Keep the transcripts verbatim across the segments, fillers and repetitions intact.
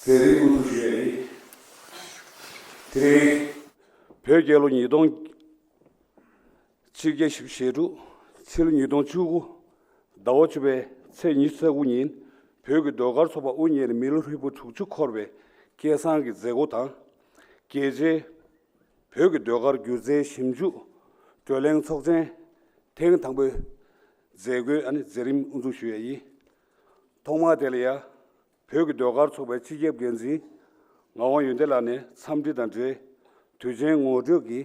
མཛད་རིམ་དབུ་འཛུགས་ཞུ་ཡ་ཡིན། དེ་རིང་བོད་རྒྱལ་ལོ་ཉིས་སྟོང་ཆིག་བརྒྱ་བཞི་བཅུ་ཞེ་དྲུག་ཕྱི་ལོ་ཉིས་སྟོང་བཅུ་དགུ་ཟླ་བ་བཅུ་པའི་ཚེས་ཉི་ཤུ་རྩ་དགུ་ཉིན་བོད་ཀྱི་ཟློས་གར་ཚོགས་པ་དབུ་བརྙེས་ནས་མི་ལོ་ཧྲིལ་པོ་དྲུག་ཅུ་འཁོར་བའི་སྐལ་བཟང་གི་མཛད་སྒོ་དང་། རྒྱལ་སྤྱིའི་བོད་ཀྱི་ཟློས་གར་སྒྱུ་རྩལ་ཞིབ་འཇུག་བགྲོ་གླེང་ཚོགས་ཆེན་ཐེངས་དང་པོའི་མཛད་སྒོའི་ཨ་ནི་མཛད་རིམ་དབུ་འཛུགས་ཞུ་ཡ་ཡིན། ཐོག་མར་དེ་ལ་ཡ། བོད་ཀྱི་ཟློས་གར་ཚོགས་པའི་སྤྱི་ཁྱབ་འགན་འཛིན་ངག་དབང་ཡོན་ཏན་ལགས་ནས་འཚམས་འདྲི་དང་འབྲེལ་དུས་ཆེན་ངོ་སྤྲོད་ཀྱི་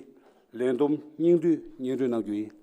ལས་བསྡོམས་སྙིང་བསྡུས་སྙན་སྒྲོན་གནང་རྒྱུ་ཡིན།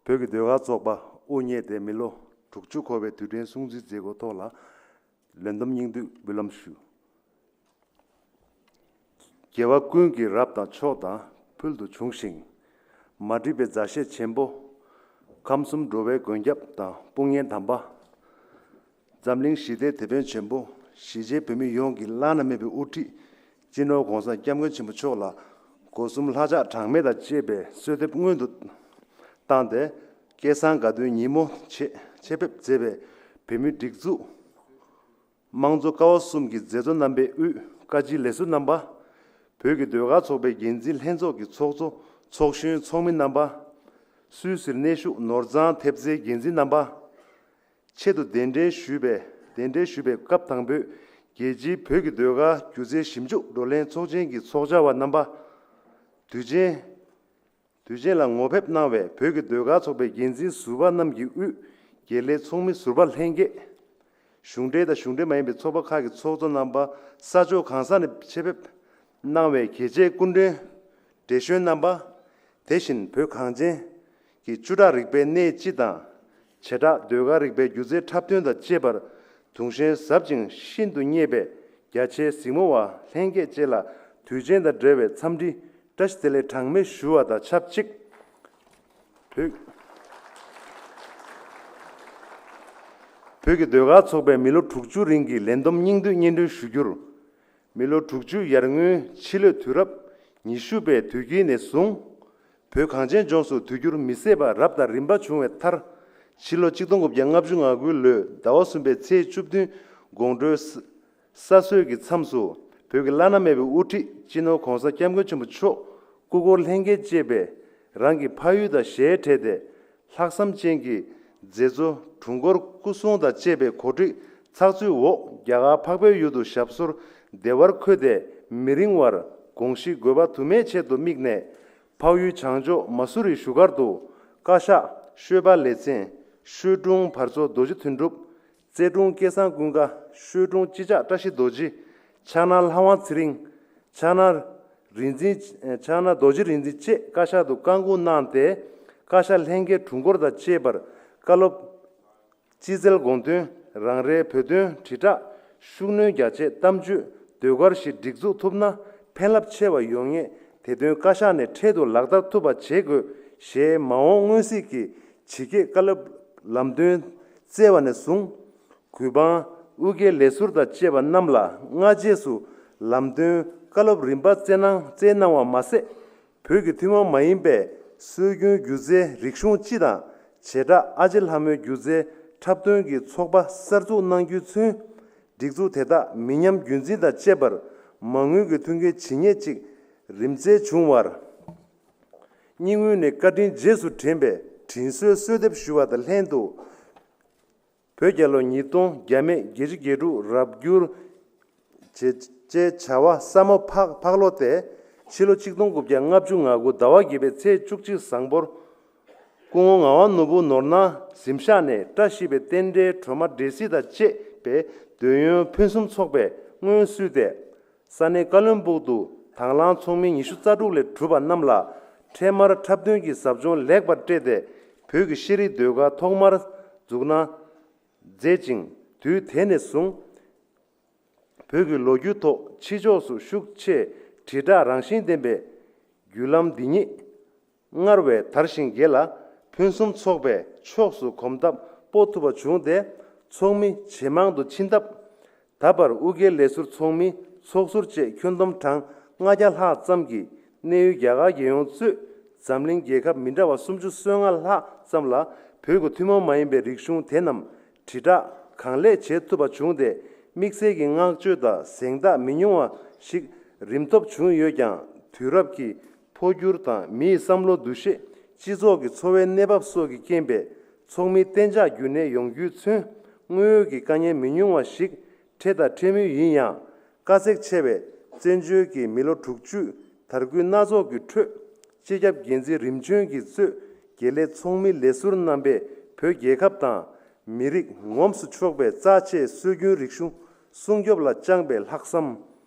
བོད་ཀྱི་ཟློས་གར་ཚོགས་པ་དབུ་བརྙེས་ཏེ་མི་ལོ་དྲུག་ཅུ་འཁོར་བའི་དུས་དྲན་སྲུང་བརྩིའི་མཛད་སྒོ་ཐོག་ལ་ལན་འདོམས་སྙིང་བསྡུས་འབུལ་ལམ་ཞུ། རྒྱལ་བ་ཀུན་གྱི་རབ་དང་མཆོག་དང་ཕུལ་དུ་བྱུང་ཞིང་། མ་འདྲིས་པའི་མཛའ་བཤེས་ཆེན་པོ། ཁམས་གསུམ་འགྲོ་བའི་མགོན་སྐྱབས་དང་དཔུང་གཉེན་དམ་པ། འཛམ་གླིང་ཞི་བདེའི་དེད་དཔོན་ཆེན་པོ། གཞིས་བྱེས་བོད་མི་ཡོངས་ཀྱི་བླ་ན་མེད་པའི་དབུ་ཁྲིད། སྤྱི་ནོར་༧གོང་ས་༧སྐྱབས་མགོན་ཆེན་པོ་མཆོག་ལ་སྒོ་གསུམ་ལྷ་ཕྱག་གྲངས་མེད་དང་བཅས་པའི་གསོལ་འདེབས་སྔོན་དུ་བཏང་སྟེ། སྐལ་བཟང་དགའ་སྟོན་ཉིན་མོ་ཆེད་ཆེད་ཕེབས་མཛད་པའི་བོད་མིའི་སྒྲིག་འཛུགས། དམངས་གཙོ་ཀ་བ་གསུམ་གྱི་མཛད་གཙོ་རྣམ་པའི་དབུས་བཀའ་སྤྱིའི་ལས་ཟུར་རྣམ་པ། བོད་ཀྱི་ཟློས་གར་ཚོགས་པའི་འགན་འཛིན་ལྷན་ཚོགས་ཀྱི་ཚོགས་གཙོ་ཚོགས་གཞོན་ཚོགས་མི་རྣམ་པ། སུད་སིར་གནས་བཞུགས་ནོར་བཟང་ཐེབས་རྩའི་འགན་འཛིན་རྣམ་པ། ཆེད་དུ་གདན་འདྲེན་ཞུས་པའི་གདན་འདྲེན་ཞུས་པའི་སྐབས་དང་པོའི་རྒྱལ་སྤྱིའི་བོད་ཀྱི་ཟློས་གར་སྒྱུ་རྩལ་ཞིབ་འཇུག་བགྲོ་གླེང་ཚོགས་ཆེན་གྱི་ཚོགས་བཅར་བ་རྣམ་པ། དུས་ཆེན། དུས་ཆེན་ལ་ངོ་ཕེབས་གནང་བའི་བོད་ཀྱི་ཟློས་གར་ཚོགས་པའི་འགན་འཛིན་ཟུར་པ་རྣམས་ཀྱི་དབུས་དགེ་ལས་ཚོགས་མི་ཟུར་པ་ལྷན་རྒྱས། གཞུང་འབྲེལ་དང་གཞུང་འབྲེལ་མ་ཡིན་པའི་ཚོགས་པ་ཁག་གི་ཚོགས་གཙོ་རྣམ་པ། ས་ཕྱོགས་གང་ས་ནས་ཆེད་ཕེབས་གནང་བའི་གལ་ཆེའི་སྐུ་མགྲོན་བགྲེས་གཞོན་རྣམ་པ། དེ་བཞིན་བོད་གངས་ཅན་གྱི་བཅུ་ཕྲག་རིག་པའི་གནས་སྤྱི་དང་། བྱེ་བྲག་ཟློས་གར་རིག་པའི་སྒྱུ་རྩལ་འཁྲབ་སྟོན་དང་བཅས་པར་དུང་ཞེན་ཟབ་ཅིང་ཤིན་ཏུ་མཉེས་པའི་རྒྱ་ཆེའི་གཟིགས་མོ་བ་ལྷན་རྒྱས་བཅས་ལ་དུས་ཆེན་དང་འབྲེལ་བའི་འཚམས་འདྲི་བཀྲ་ཤིས་བདེ་ལེགས་གྲངས་མེད་ཞུ་བ་དང་ཆབས་ཅིག་བོད། བོད་ཀྱི་ཟློས་གར་ཚོགས་པའི་མི་ལོ་དྲུག་ཅུ་རིང་གི་ལས་བསྡོམས་སྙིང་བསྡུས་སྙན་སྒྲོན་ཞུ་རྒྱུར། མི་ལོ་དྲུག་ཅུ་ཡར་སྔོན་ཕྱི་ལོའི་དུས་རབས་ཉི་ཤུ་པའི་དུས་དཀྱིལ་ནས་བཟུང་། བོད་གངས་ཅན་ལྗོངས་སུ་དུས་འགྱུར་མི་བཟད་པ་རབ་དང་རིམ་པ་བྱུང་བའི་མཐར། ཕྱི་ལོ་ཆིག་སྟོང་དགུ་བརྒྱ་ལྔ་བཅུ་ང་དགུའི་ལོའི་ཟླ་བ་གསུམ་པའི་ཚེས་བཅུ་བདུན་དགོང་དྲོའི་ས་ས་སྲོད་ཀྱི་མཚམས་སུ། བོད་ཀྱི་བླ་ན་མེད་པའི་དབུ་ཁྲིད་སྤྱི་ནོར་༧གོང་ས་༧སྐྱབས་མགོན་ཆེན་པོ་མཆོག་སྐུ་འཁོར་ལྷན་རྒྱས་བཅས་པས་རང་གི་ཕ་ཡུལ་དང་ཞལ་བྲལ་ཏེ། ལྷག་བསམ་ཅན་གྱི་མཛད་གཙོ་དྲུང་འཁོར་སྐུ་སྲུང་དང་བཅས་པའི་གོ་སྒྲིག་ཚགས་ཚུད་འོག་རྒྱ་གར་འཕགས་པའི་ཡུལ་དུ་ཞབས་སོར་བདེ་བར་འཁོད་དེ། མི་རིང་བར་དགོངས་གཞི་དགོས་པ་དུ་མའི་ཆེད་དུ་དམིགས་ནས། འཕགས་ཡུལ་བྱང་ཕྱོགས་མ་སུ་རིའི་བཞུགས་སྒར་དུ་བཀའ་ཤག་ཤོད་པ་ལེ་ཚན། ཤོད་དྲུང་བར་གཙོ་རྡོ་རྗེ་དོན་གྲུབ། རྩེ་དྲུང་སྐལ་བཟང་ཀུན་དགའ། ཤོད་དྲུང་སྤྱི་ཕྱག་བཀྲ་ཤིས་རྡོ་རྗེ། ཕྱག་ན་ལྷ་དབང་ཚེ་རིང་། ཕྱག་ན་རིག་འཛིན། ཕྱག་ན་རྡོ་རྗེ་རིག་འཛིན་བཅས་བཀའ་ཤག་ཏུ་བཀའ་འགུག་གནང་སྟེ། བཀའ་ཤག་ལྷན་རྒྱས་དྲུང་འཁོར་དང་བཅས་པར་བཀའ་སློབ། སྤྱི་རྩལ་དགོངས་དོན། རང་རེའི་བོད་དོན་དྲིལ་བསྒྲགས། ཤུགས་སྣོན་རྒྱ་ཆེ་གཏམ་བརྗོད་ཟློས་གར་བཞི་སྒྲིག་འཛུགས་ཐུབ་ན་ཕན་རླབས་ཆེ་བ་ཡོང་ངེས། དེ་དོན་བཀའ་ཤག་ནས་འཕྲལ་དུ་ལག་བསྟར་ཐུབ་པ་བྱེད་དགོས་ཞེས་མ་འོངས་མངོན་གཟིགས་ཀྱི་ཇི་སྐད་བཀའ་སློབ་ལམ་སྟོན་སྩལ་བ་ནས་བཟུང་། གུས་འབངས་དབུས་སྐད་ལས་ཟུར་དང་བཅས་པ་རྣམས་ལ་སྔ་རྗེས་སུ་ལམ་སྟོན་བཀའ་སློབ་རིམ་པ་སྩལ་གནང་སྩལ་གནང་བ་མ་ཟད། བོད་ཀྱི་ཐུན་མོང་མ་ཡིན་པའི་སྲོལ་རྒྱུན་སྒྱུ་རྩལ་རིག་གཞུང་སྤྱི་དང་བྱེ་བྲག་ཨ་ཅེ་ལྷ་མོའི་སྒྱུ་རྩལ་འཁྲབ་སྟོན་གྱི་ཚོགས་པ་གསར་འཛུགས་གནང་རྒྱུས་མཚོན། སྒྲིག་འཛུགས་དེ་དག་མི་ཉམས་རྒྱུན་འཛིན་དང་བཅས་པར་མ་དངུལ་གྱི་མཐུན་རྐྱེན་ཇི་སྙེད་ཅིག་རིམ་སྩལ་བྱུང་བར། སྙིང་དབུས་ནས་བཀའ་དྲིན་རྗེས་སུ་དྲན་པའི་དྲིན་གསོའི་གསོལ་འདེབས་ཞུ་བ་དང་ལྷན་དུ། བོད་རྒྱལ་ལོ་ཉིས་སྟོང་བརྒྱ་མེད་བརྒྱད་ཅུ་གྱ་དྲུག་རབ་འགྱུར་ཅེས་བྱ་བ་ས་མོ་ཕག་ཕག་ལོ་སྟེ། ཕྱི་ལོ་ཆིག་སྟོང་དགུ་བརྒྱ་ལྔ་བཅུ་ང་དགུ་ཟླ་བ་བརྒྱད་པའི་ཚེས་བཅུ་གཅིག་བཟང་པོར། སྐུ་ངོ་ངག་དབང་ནོར་བུ་ནོར་སྣང་གཟིམ་ཤག་ནས་བཀྲ་ཤིས་པའི་རྟེན་འབྲེལ་སྒྲོལ་མ་འབྲས་སིལ་དང་བཅས་པའི་འདོད་ཡོན་ཕུན་སུམ་ཚོགས་པའི་སྔོན་བསུས་ཏེ། ས་གནས་ཀ་བློན་སྦུག་ཏུ་ དང་བླངས་ཚོགས་མི་ཉི་ཤུ་རྩ་དྲུག་ལས་གྲུབ་པ་རྣམས་ལ་འཕྲལ་མར་འཁྲབ་སྟོན་གྱི་ཟབ་སྦྱོང་ལེགས་པར་སྤྲད་དེ། བོད་ཀྱི་ཤེས་རིག་ཟློས་གར་ཐོག་མར་འཛུགས་གནང་མཛད་ཅིང་། དུས་དེ་ནས་བཟུང་བོད་ཀྱི་ལོ་རྒྱུས་ཐོག་ཕྱི་ཕྱོགས་སུ་ཤུགས་ཆེ་དྲིལ་བསྒྲགས་རང་བཞིན་ལྡན་པའི་བརྒྱུད་ལམ་འདི་ཉིད་སྔར་བས་དར་ཞིང་རྒྱས་ལ། ཕུན་སུམ་ཚོགས་པའི་ཕྱོགས་སུ་གོམ་སྟབས་སྤོ་ཐུབ་པ་བྱུང་སྟེ། ཚོགས་མི་ཇེ་མང་དུ་ཕྱིན་སྟབས། ད་བར་དབུས་སྐད་ལས་ཟུར་ཚོགས་མི་ཚོགས་ཟུར་བཅས་ཁྱོན་བསྡོམས་གྲངས་ལྔ་བརྒྱ་ལྷག་ཙམ་གྱིས་གནས་ཡུལ་རྒྱ་གར་རྒྱལ་ཡོངས་གཙོས་འཛམ་གླིང་རྒྱལ་ཁབ་མི་འདྲ་བ་སུམ་ཅུ་སོ་ལྔ་ལྷག་ཙམ་ལ་བོད་ཀྱི་ཐུན་མོང་མ་ཡིན་པའི་རིག་གཞུང་དེ་རྣམས་དྲིལ་བསྒྲགས་གང་ལེགས་བྱེད་ཐུབ་པ་བྱུང་སྟེ། དམིགས་བསལ་གྱི་བསྔགས་བརྗོད་དང་གཟེངས་རྟགས་མི་ཉུང་བ་ཞིག་རིམ་ཐོབ་བྱུང་ཡོད་ཀྱང་། དུས་རབས་ཀྱི་འཕོ་འགྱུར་དང་མིའི་བསམ་བློ་འདུ་ཤེས། སྤྱི་ཚོགས་ཀྱི་འཚོ་བའི་གནས་བབ་སོགས་ཀྱི་རྐྱེན་པས། ཚོགས་མི་གཏན་འཇགས་རྒྱུན་གནས་ཡོང་རྒྱུས་མཚོན་དངོས་ཡོད་ཀྱི་དཀའ་ངལ་མི་ཉུང་བ་ཞིག་འཕྲད་དང་འཕྲད་མུས་ཡིན་ཡང་། དཀའ་ཚེགས་ཆེ་བའི་བཙན་བྱོལ་གྱི་མི་ལོ་དྲུག་ཅུའི་དར་རྒུད་སྣ་ཚོགས་ཀྱི་ཁྲོད། སྤྱི་ཁྱབ་འགན་འཛིན་རིམ་བྱོན་གྱིས་གཙོས་དགེ་ལས་ཚོགས་མི་ལས་ཟུར་རྣམ་པས་བོད་རྒྱལ་ཁབ་དང་མི་རིགས་ངོམས་སུ་ཆོག་པའི་རྩ་ཆེའི་སྲོལ་རྒྱུན་རིག་གཞུང་སྲུང་སྐྱོབ་ལ་བཅངས་པའི་ལྷག་བསམ།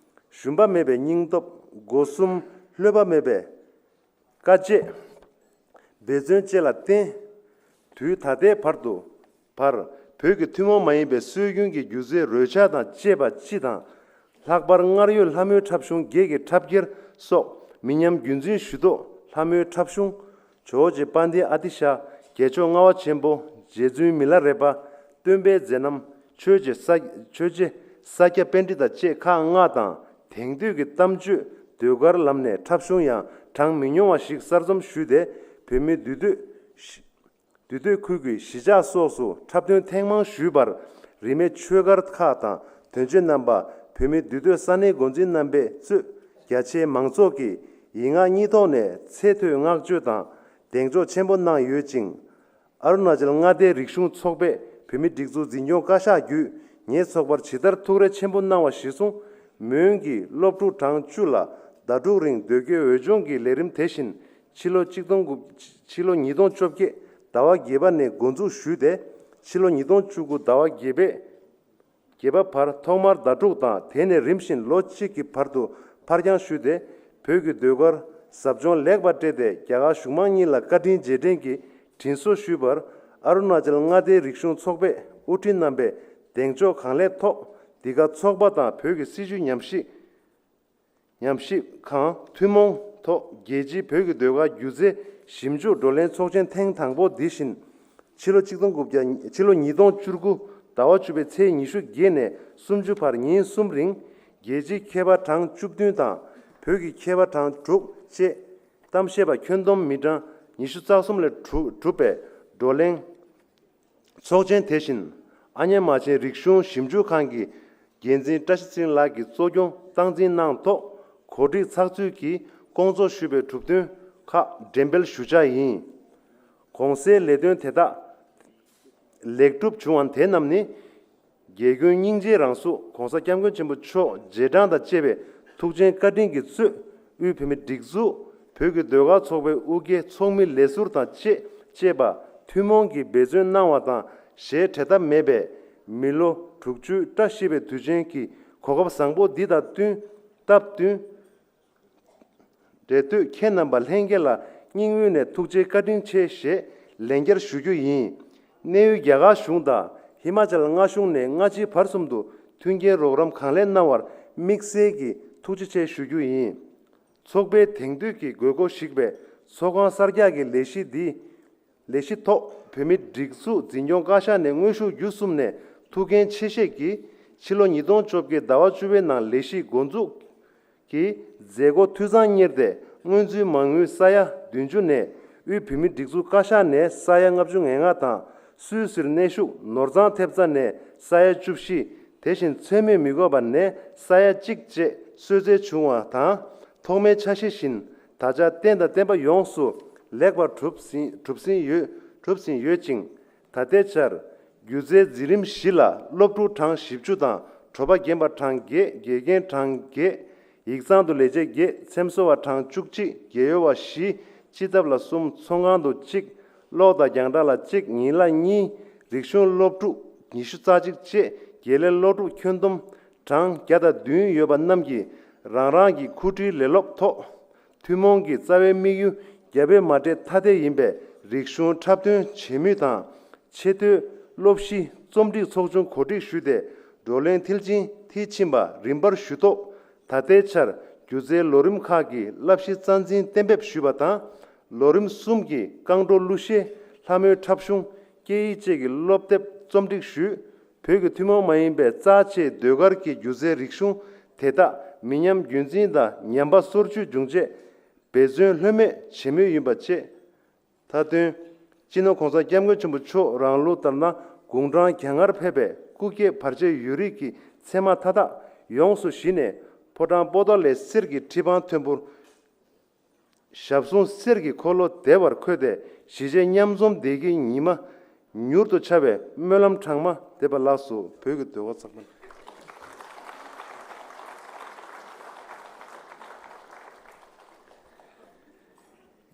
ཞུམ་པ་མེད་པའི་སྙིང་སྟོབས། སྒོ་གསུམ་ལྷོད་པ་མེད་པའི་དཀའ་སྤྱད། འབད་བརྩོན་བཅས་ལ་བརྟེན། དུས་ད་ལྟའི་བར་དུ་བར་བོད་ཀྱི་ཐུན་མོང་མ་ཡིན་པའི་སྲོལ་རྒྱུན་གྱི་སྒྱུ་རྩལ་རོལ་ཆ་དང་བཅས་པ་སྤྱི་དང་། ལྷག་པར་སྔར་ཡོད་ལྷ་མོའི་འཁྲབ་གཞུང་བརྒྱད་ཀྱི་འཁྲབ་འཁྱེར་སོགས་མི་ཉམས་རྒྱུན་འཛིན་ཞུ་ཐོག་ལྷ་མོའི་འཁྲབ་གཞུང་། ཇོ་བོ་རྗེ་དཔལ་ལྡན་ཨ་ཏི་ཤ། རྒྱལ་མཆོག་ལྔ་པ་ཆེན་པོ། རྗེ་བཙུན་མི་ལ་རས་པ། སྟོན་པའི་མཛད་རྣམ། ཆོས་རྗེ་ས། ཆོས་རྗེ་ས་སྐྱ་པཎྜི་ཏ་བཅས་ཁག་ལྔ་དང་། དེང་དུས་ཀྱི་གཏམ་བརྗོད་ཟློས་གར་ལམ་ནས་འཁྲབ་གཞུང་ཡང་གྲངས་མི་ཉུང་བ་ཞིག་གསར་རྩོམ་ཞུས་ཏེ། བོད་མིའི་འདུས་སྡོད་གཞི། འདུས་སྡོད་ཁུལ་གྱི་གཞིས་ཆགས་སོགས་སུ་འཁྲབ་སྟོན་ཐེངས་མང་ཞུས་པར། རིས་མེད་ཆོས་སྒར་ཁག་དང་དོན་གཅོད་རྣམ་པ། བོད་མིའི་འདུས་སྡོད་ས་གནས་འགོ་འཛིན་རྣམ་པས་གཙོས་རྒྱ་ཆེའི་མང་ཚོགས་ཀྱིས་ཡིག་ངག་གཉིས་ཐོག་ནས་ཚད་མཐོའི་བསྔགས་བརྗོད་དང་གདེང་འཇོག་ཆེན་པོ་གནང་ཡོད་ཅིང་། ཨ་རུ་ན་ཅལ་མངའ་སྡེའི་རིག་གཞུང་ཚོགས་པས་བོད་མིའི་སྒྲིག་འཛུགས་འཛིན་སྐྱོང་བཀའ་ཤག་བརྒྱུད་ངེད་ཚོགས་པར་ཇི་ལྟར་ཐུགས་རེ་ཆེན་པོ་གནང་བ་གཞིར་བཟུང་། མོན་གྱི་སློབ་ཕྲུག་གྲངས་བཅུ་ལ་ཟླ་དྲུག་རིང་འདོད་རྒུའི་འོས་སྦྱོང་གི་ལས་རིམ་དེ་བཞིན་ཕྱི་ལོ་གཅིག་སྟོང་དགུ། ཕྱི་ལོ་ཉིས་སྟོང་བཅོ་བརྒྱད་ཟླ་བ་བརྒྱད་པ་ནས་འགོ་འཛུགས་ཞུས་ཏེ། ཕྱི་ལོ་ཉིས་སྟོང་བཅུ་དགུ་ཟླ་བ་བརྒྱད་པའི་བརྒྱད་པ་བར་ཐོག་མར་ཟླ་དྲུག་དང་། དེ་ནས་རིམ་བཞིན་ལོ་གཅིག་གི་བར་དུ་ཕར་འགྱངས་ཞུས་ཏེ། བོད་ཀྱི་ཟློས་གར་ཟབ་སྦྱོང་ལེགས་པར་སྤྲད་དེ། རྒྱ་གར་གཞུང་མང་གཉིས་ལ་བཀའ་དྲིན་རྗེས་དྲན་གྱི་དྲིན་གཟོ་ཞུས་པར། ཨ་རུ་ན་ཅལ་མངའ་སྡེའི་རིག་གཞུང་ཚོགས་པའི་དབུ་ཁྲིད་རྣམ་པས་གདེང་འཇོག་གང་ལེགས་ཐོག་འདི་ག་ཚོགས་པ་དང་བོད་ཀྱི་སྲིད་བྱུས་ཉམས་ཞིབ། ཉམས་ཞིབ་ཁང་ཐུན་མོང་ཐོག་རྒྱལ་སྤྱིའི་བོད་ཀྱི་ཟློས་གར་སྒྱུ་རྩལ་ཞིབ་འཇུག་བགྲོ་གླེང་ཚོགས་ཆེན་ཐེངས་དང་པོ་འདི་བཞིན། ཕྱི་ལོ་གཅིག་སྟོང་དགུ་བརྒྱ། ཕྱི་ལོ་ཉིས་སྟོང་བཅུ་དགུ་ཟླ་བ་བཅུ་པའི་ཚེས་ཉི་ཤུ་བརྒྱད་ནས་སུམ་ཅུ་བར་ཉིན་གསུམ་རིང་། རྒྱལ་སྤྱིའི་མཁས་པ་གྲངས་བཅུ་བདུན་དང་བོད་ཀྱི་མཁས་པ་གྲངས་དྲུག་བཅས་གཏམ་བཤད་པ་ཁྱོན་བསྡོམས་མི་གྲངས་ཉི་ཤུ་རྩ་གསུམ་ལས་གྲུབ་གྲུབ་པའི་བགྲོ་གླེང་ཚོགས་ཆེན་དེ་བཞིན། ཨ་མྱེས་རྨ་ཆེན་རིག་གཞུང་ཞིབ་འཇུག་ཁང་གི་འགན་འཛིན་བཀྲ་ཤིས་ཚེ་རིང་ལགས་ཀྱིས་གཙོ་སྐྱོང་སྟངས་འཛིན་གནང་ཐོག་གོ་སྒྲིག་ཚགས་ཚུད་ཀྱིས་སྐོང་ཚོགས་ཞུས་པའི་གྲུབ་དོན་ཁག་འགྲེམས་སྤེལ་ཞུ་འཆར་ཡིན། གོང་གསལ་ལས་དོན་དེ་དག་ལེགས་གྲུབ་བྱུང་བ་དེ་རྣམས་ནི། རྒྱལ་ཀུན་སྙིང་རྗེའི་རང་གཟུགས་༸གོང་ས་༸སྐྱབས་མགོན་ཆེན་པོ་མཆོག་རྗེས་འབྲང་དང་བཅས་པའི་ཐུགས་རྗེ་བཀའ་དྲིན་གྱིས་གཙོས། དབུས་བོད་མིའི་སྒྲིག་འཛུགས། བོད་ཀྱི་ཟློས་གར་ཚོགས་པའི་དབུ་སྐྱེས་ཚོགས་མི་ལས་ཟུར་དང་བཅས་བཅས་པ་ཐུན་མོང་གིས་འབད་བརྩོན་གནང་བ་དང་། ཞལ་བྲལ་ཐབས་མེད་པའི་མི་ལོ་དྲུག་ཅུའི་བཀྲ་ཤིས་པའི་དུས་ཆེན་གྱི་གོ་སྐབས་བཟང་པོ་འདི་དང་བསྟུན། སྟབས་བསྟུན། འབྲེལ་མཐུད་ཁྱེད་རྣམ་པ་ལྷན་རྒྱས་ལ་སྙིང་དབུས་ནས་ཐུགས་རྗེ་བཀའ་དྲིན་ཆེ་ཞེས་ལན་བསྐྱར་ཞུ་རྒྱུ་ཡིན། གནས་ཡུལ་རྒྱ་གར་གཞུང་དང་ཧི་མ་ཅལ་མངའ་གཞུང་ནས་སྔ་ཕྱི་བར་གསུམ་དུ་མཐུན་རྐྱེན་རོགས་རམ་གང་ལེགས་གནང་བར་དམིགས་བསལ་གྱི་ཐུགས་རྗེ་ཆེ་ཞུ་རྒྱུ་ཡིན། ཚོགས་པའི་དེང་དུས་ཀྱི་དགོས་མཁོ་གཞིགས་པའི་ཚོགས་ཁང་གསར་རྒྱག་གི་ལས་གཞི་འདི། ལས་གཞི་ཐོག་བོད་མིའི་སྒྲིག་འཛུགས་འཛིན་སྐྱོང་བཀའ་ཤག་ནས་དངོས་ཤུགས་བརྒྱུད་གསུམ་ནས་ཐུགས་འགན་ཆེ་བཞེས་ཀྱིས་ཕྱི་ལོ་ཉིས་སྟོང་བཅོ་བརྒྱད་ཟླ་བ་བཅུ་པའི་ནང་ལས་གཞི་འགོ་འཛུགས་ཀྱི་མཛད་སྒོ་འཐུས་ཚང་གཉེར་ཏེ། སྔོན་ཚུད་མ་དངུལ་ས་ཡ་བདུན་ཅུ་ནས་དབུས་བོད་མིའི་སྒྲིག་འཛུགས་བཀའ་ཤག་ནས་ས་ཡ་ལྔ་བཅུ་ང་ལྔ་དང་། སུད་སིར་གནས་བཞུགས་ནོར་བཟང་ཐེབས་རྩ་ནས་ས་ཡ་བཅུ་བཞི། དེ་བཞིན་མཚན་སྨོས་མི་དགོས་པ་ནས་ས་ཡ་གཅིག་བཅས་གསོལ་སྩལ་བྱུང་བ་དང་། ཐོག་མའི་འཆར་གཞི་བཞིན་ད་ཆ་རྟེན་དང་བརྟེན་པ་ཡོངས་སུ་ལེགས་པར་གྲུབ་ཟིན་གྲུབ་ཟིན་ཡོད་གྲུབ་ཟིན་ཡོད་ཅིང་། ད་ལྟའི་ཆར་སྒྱུ་རྩལ་འཛིན་རིམ་བཞི་ལ་སློབ་ཕྲུག་གྲངས་བཞི་བཅུ་དང་། གྲོགས་པ་རྒན་པ་གྲངས་བརྒྱད། དགེ་རྒན་གྲངས་བརྒྱད། ཡིག་ཚང་དུ་ལས་བྱེད་བརྒྱད། འཚེམ་བཟོ་བ་གྲངས་བཅུ་གཅིག། རྒས་ཡོལ་བ་བཞི། སྤྱི་ཐབ་ལ་གསུམ། ཚོང་ཁང་དུ་གཅིག། གློག་དང་རྒྱང་བསྒྲགས་ལ་གཅིག། ཉིན་གླ་གཉིས། རིག་གཞུང་སློབ་ཕྲུག་ཉི་ཤུ་རྩ་གཅིག་བཅས་དགེ་ལས་སློབ་ཕྲུག་ཁྱོན་བསྡོམས་གྲངས་བརྒྱ་དང་བདུན་ཡོད་པ་རྣམས་ཀྱིས་ རང་རང་གི་མཁོ་སྤྲོད་ལས་སློབ་ཐོག་ཐུན་མོང་གི་རྩ་བའི་དམིགས་ཡུལ་རྒྱ་བོད་མ་འདྲེས་ཐ་དད་ཡིན་པའི་རིག་གཞུང་འཁྲབ་སྟོན་བྱེད་མུས་དང་། ཆེས་མཐོའི་སློབ་གཞི་རྩོམ་སྒྲིག་ཚོགས་ཆུང་གོ་སྒྲིག་ཞུས་ཏེ། བགྲོ་གླེང་མཐིལ་ཕྱིན་མཐིལ་ཕྱིན་པ་རིམ་པར་ཞུ་ཐོག་ད་ལྟའི་ཆར་སྒྱུ་རྩལ་ལོ་རིམ་ཁག་གི་བསླབ་གཞི་རྩ་འཛིན་གཏན་འབེབས་ཞུས་པ་དང་། ལོ་རིམ་གསུམ་གྱི་རྐང་བྲོ་གླུ་གཞས། ལྷ་མོའི་འཁྲབ་གཞུང་། སྐད་ཡིག་བཅས་ཀྱི་སློབ་དེབ་རྩོམ་སྒྲིག་ཞུས། བོད་ཀྱི་ཐུན་མོང་མ་ཡིན་པའི་རྩ་ཆེའི་ཟློས་གར་གྱི་སྒྱུ་རྩལ་རིག་གཞུང་དེ་དག་མི་ཉམས་རྒྱུན་འཛིན་དང་ཉམས་པ་སོར་ཆུད་འབྱུང་ཆེད་འབད་བརྩོན་ལྷོད་མེད་བྱེད་མུས་ཡིན་པ་བཅས། མཐའ་དོན། སྤྱི་ནོར་གོང་ས་སྐྱབས་མགོན་ཆེན་པོ་མཆོག་རང་ལུགས་ལྟར་ན་དགུང་གྲངས་གྱ་ལྔར་ཕེབས་པའི་སྐུ་སྐྱེ་བར་ཆད་ཡོད་རིགས་ཀྱི་མཚན་མ་མཐའ་དག་ཡོངས་སུ་ཞི་ནས། ཕོ་བྲང་པོ་ཏཱ་ལའི་གསེར་གྱི་ཁྲི་འཕང་མཐོན་པོར་ཞབས་ཟུང་གསེར་གྱི་འཁོར་ལོ་བདེ་བར་འཁོད་དེ། གཞིས་བྱེས་མཉམ་འཛོམས་བདེ་སྐྱིད་ཉི་མ་མྱུར་དུ་འཆར་བའི་སྨོན་ལམ་གྲངས་མ། དེ་བ་ལགས་སོ། བོད་ཀྱི་ཟློས་གར་ཚོགས་པ།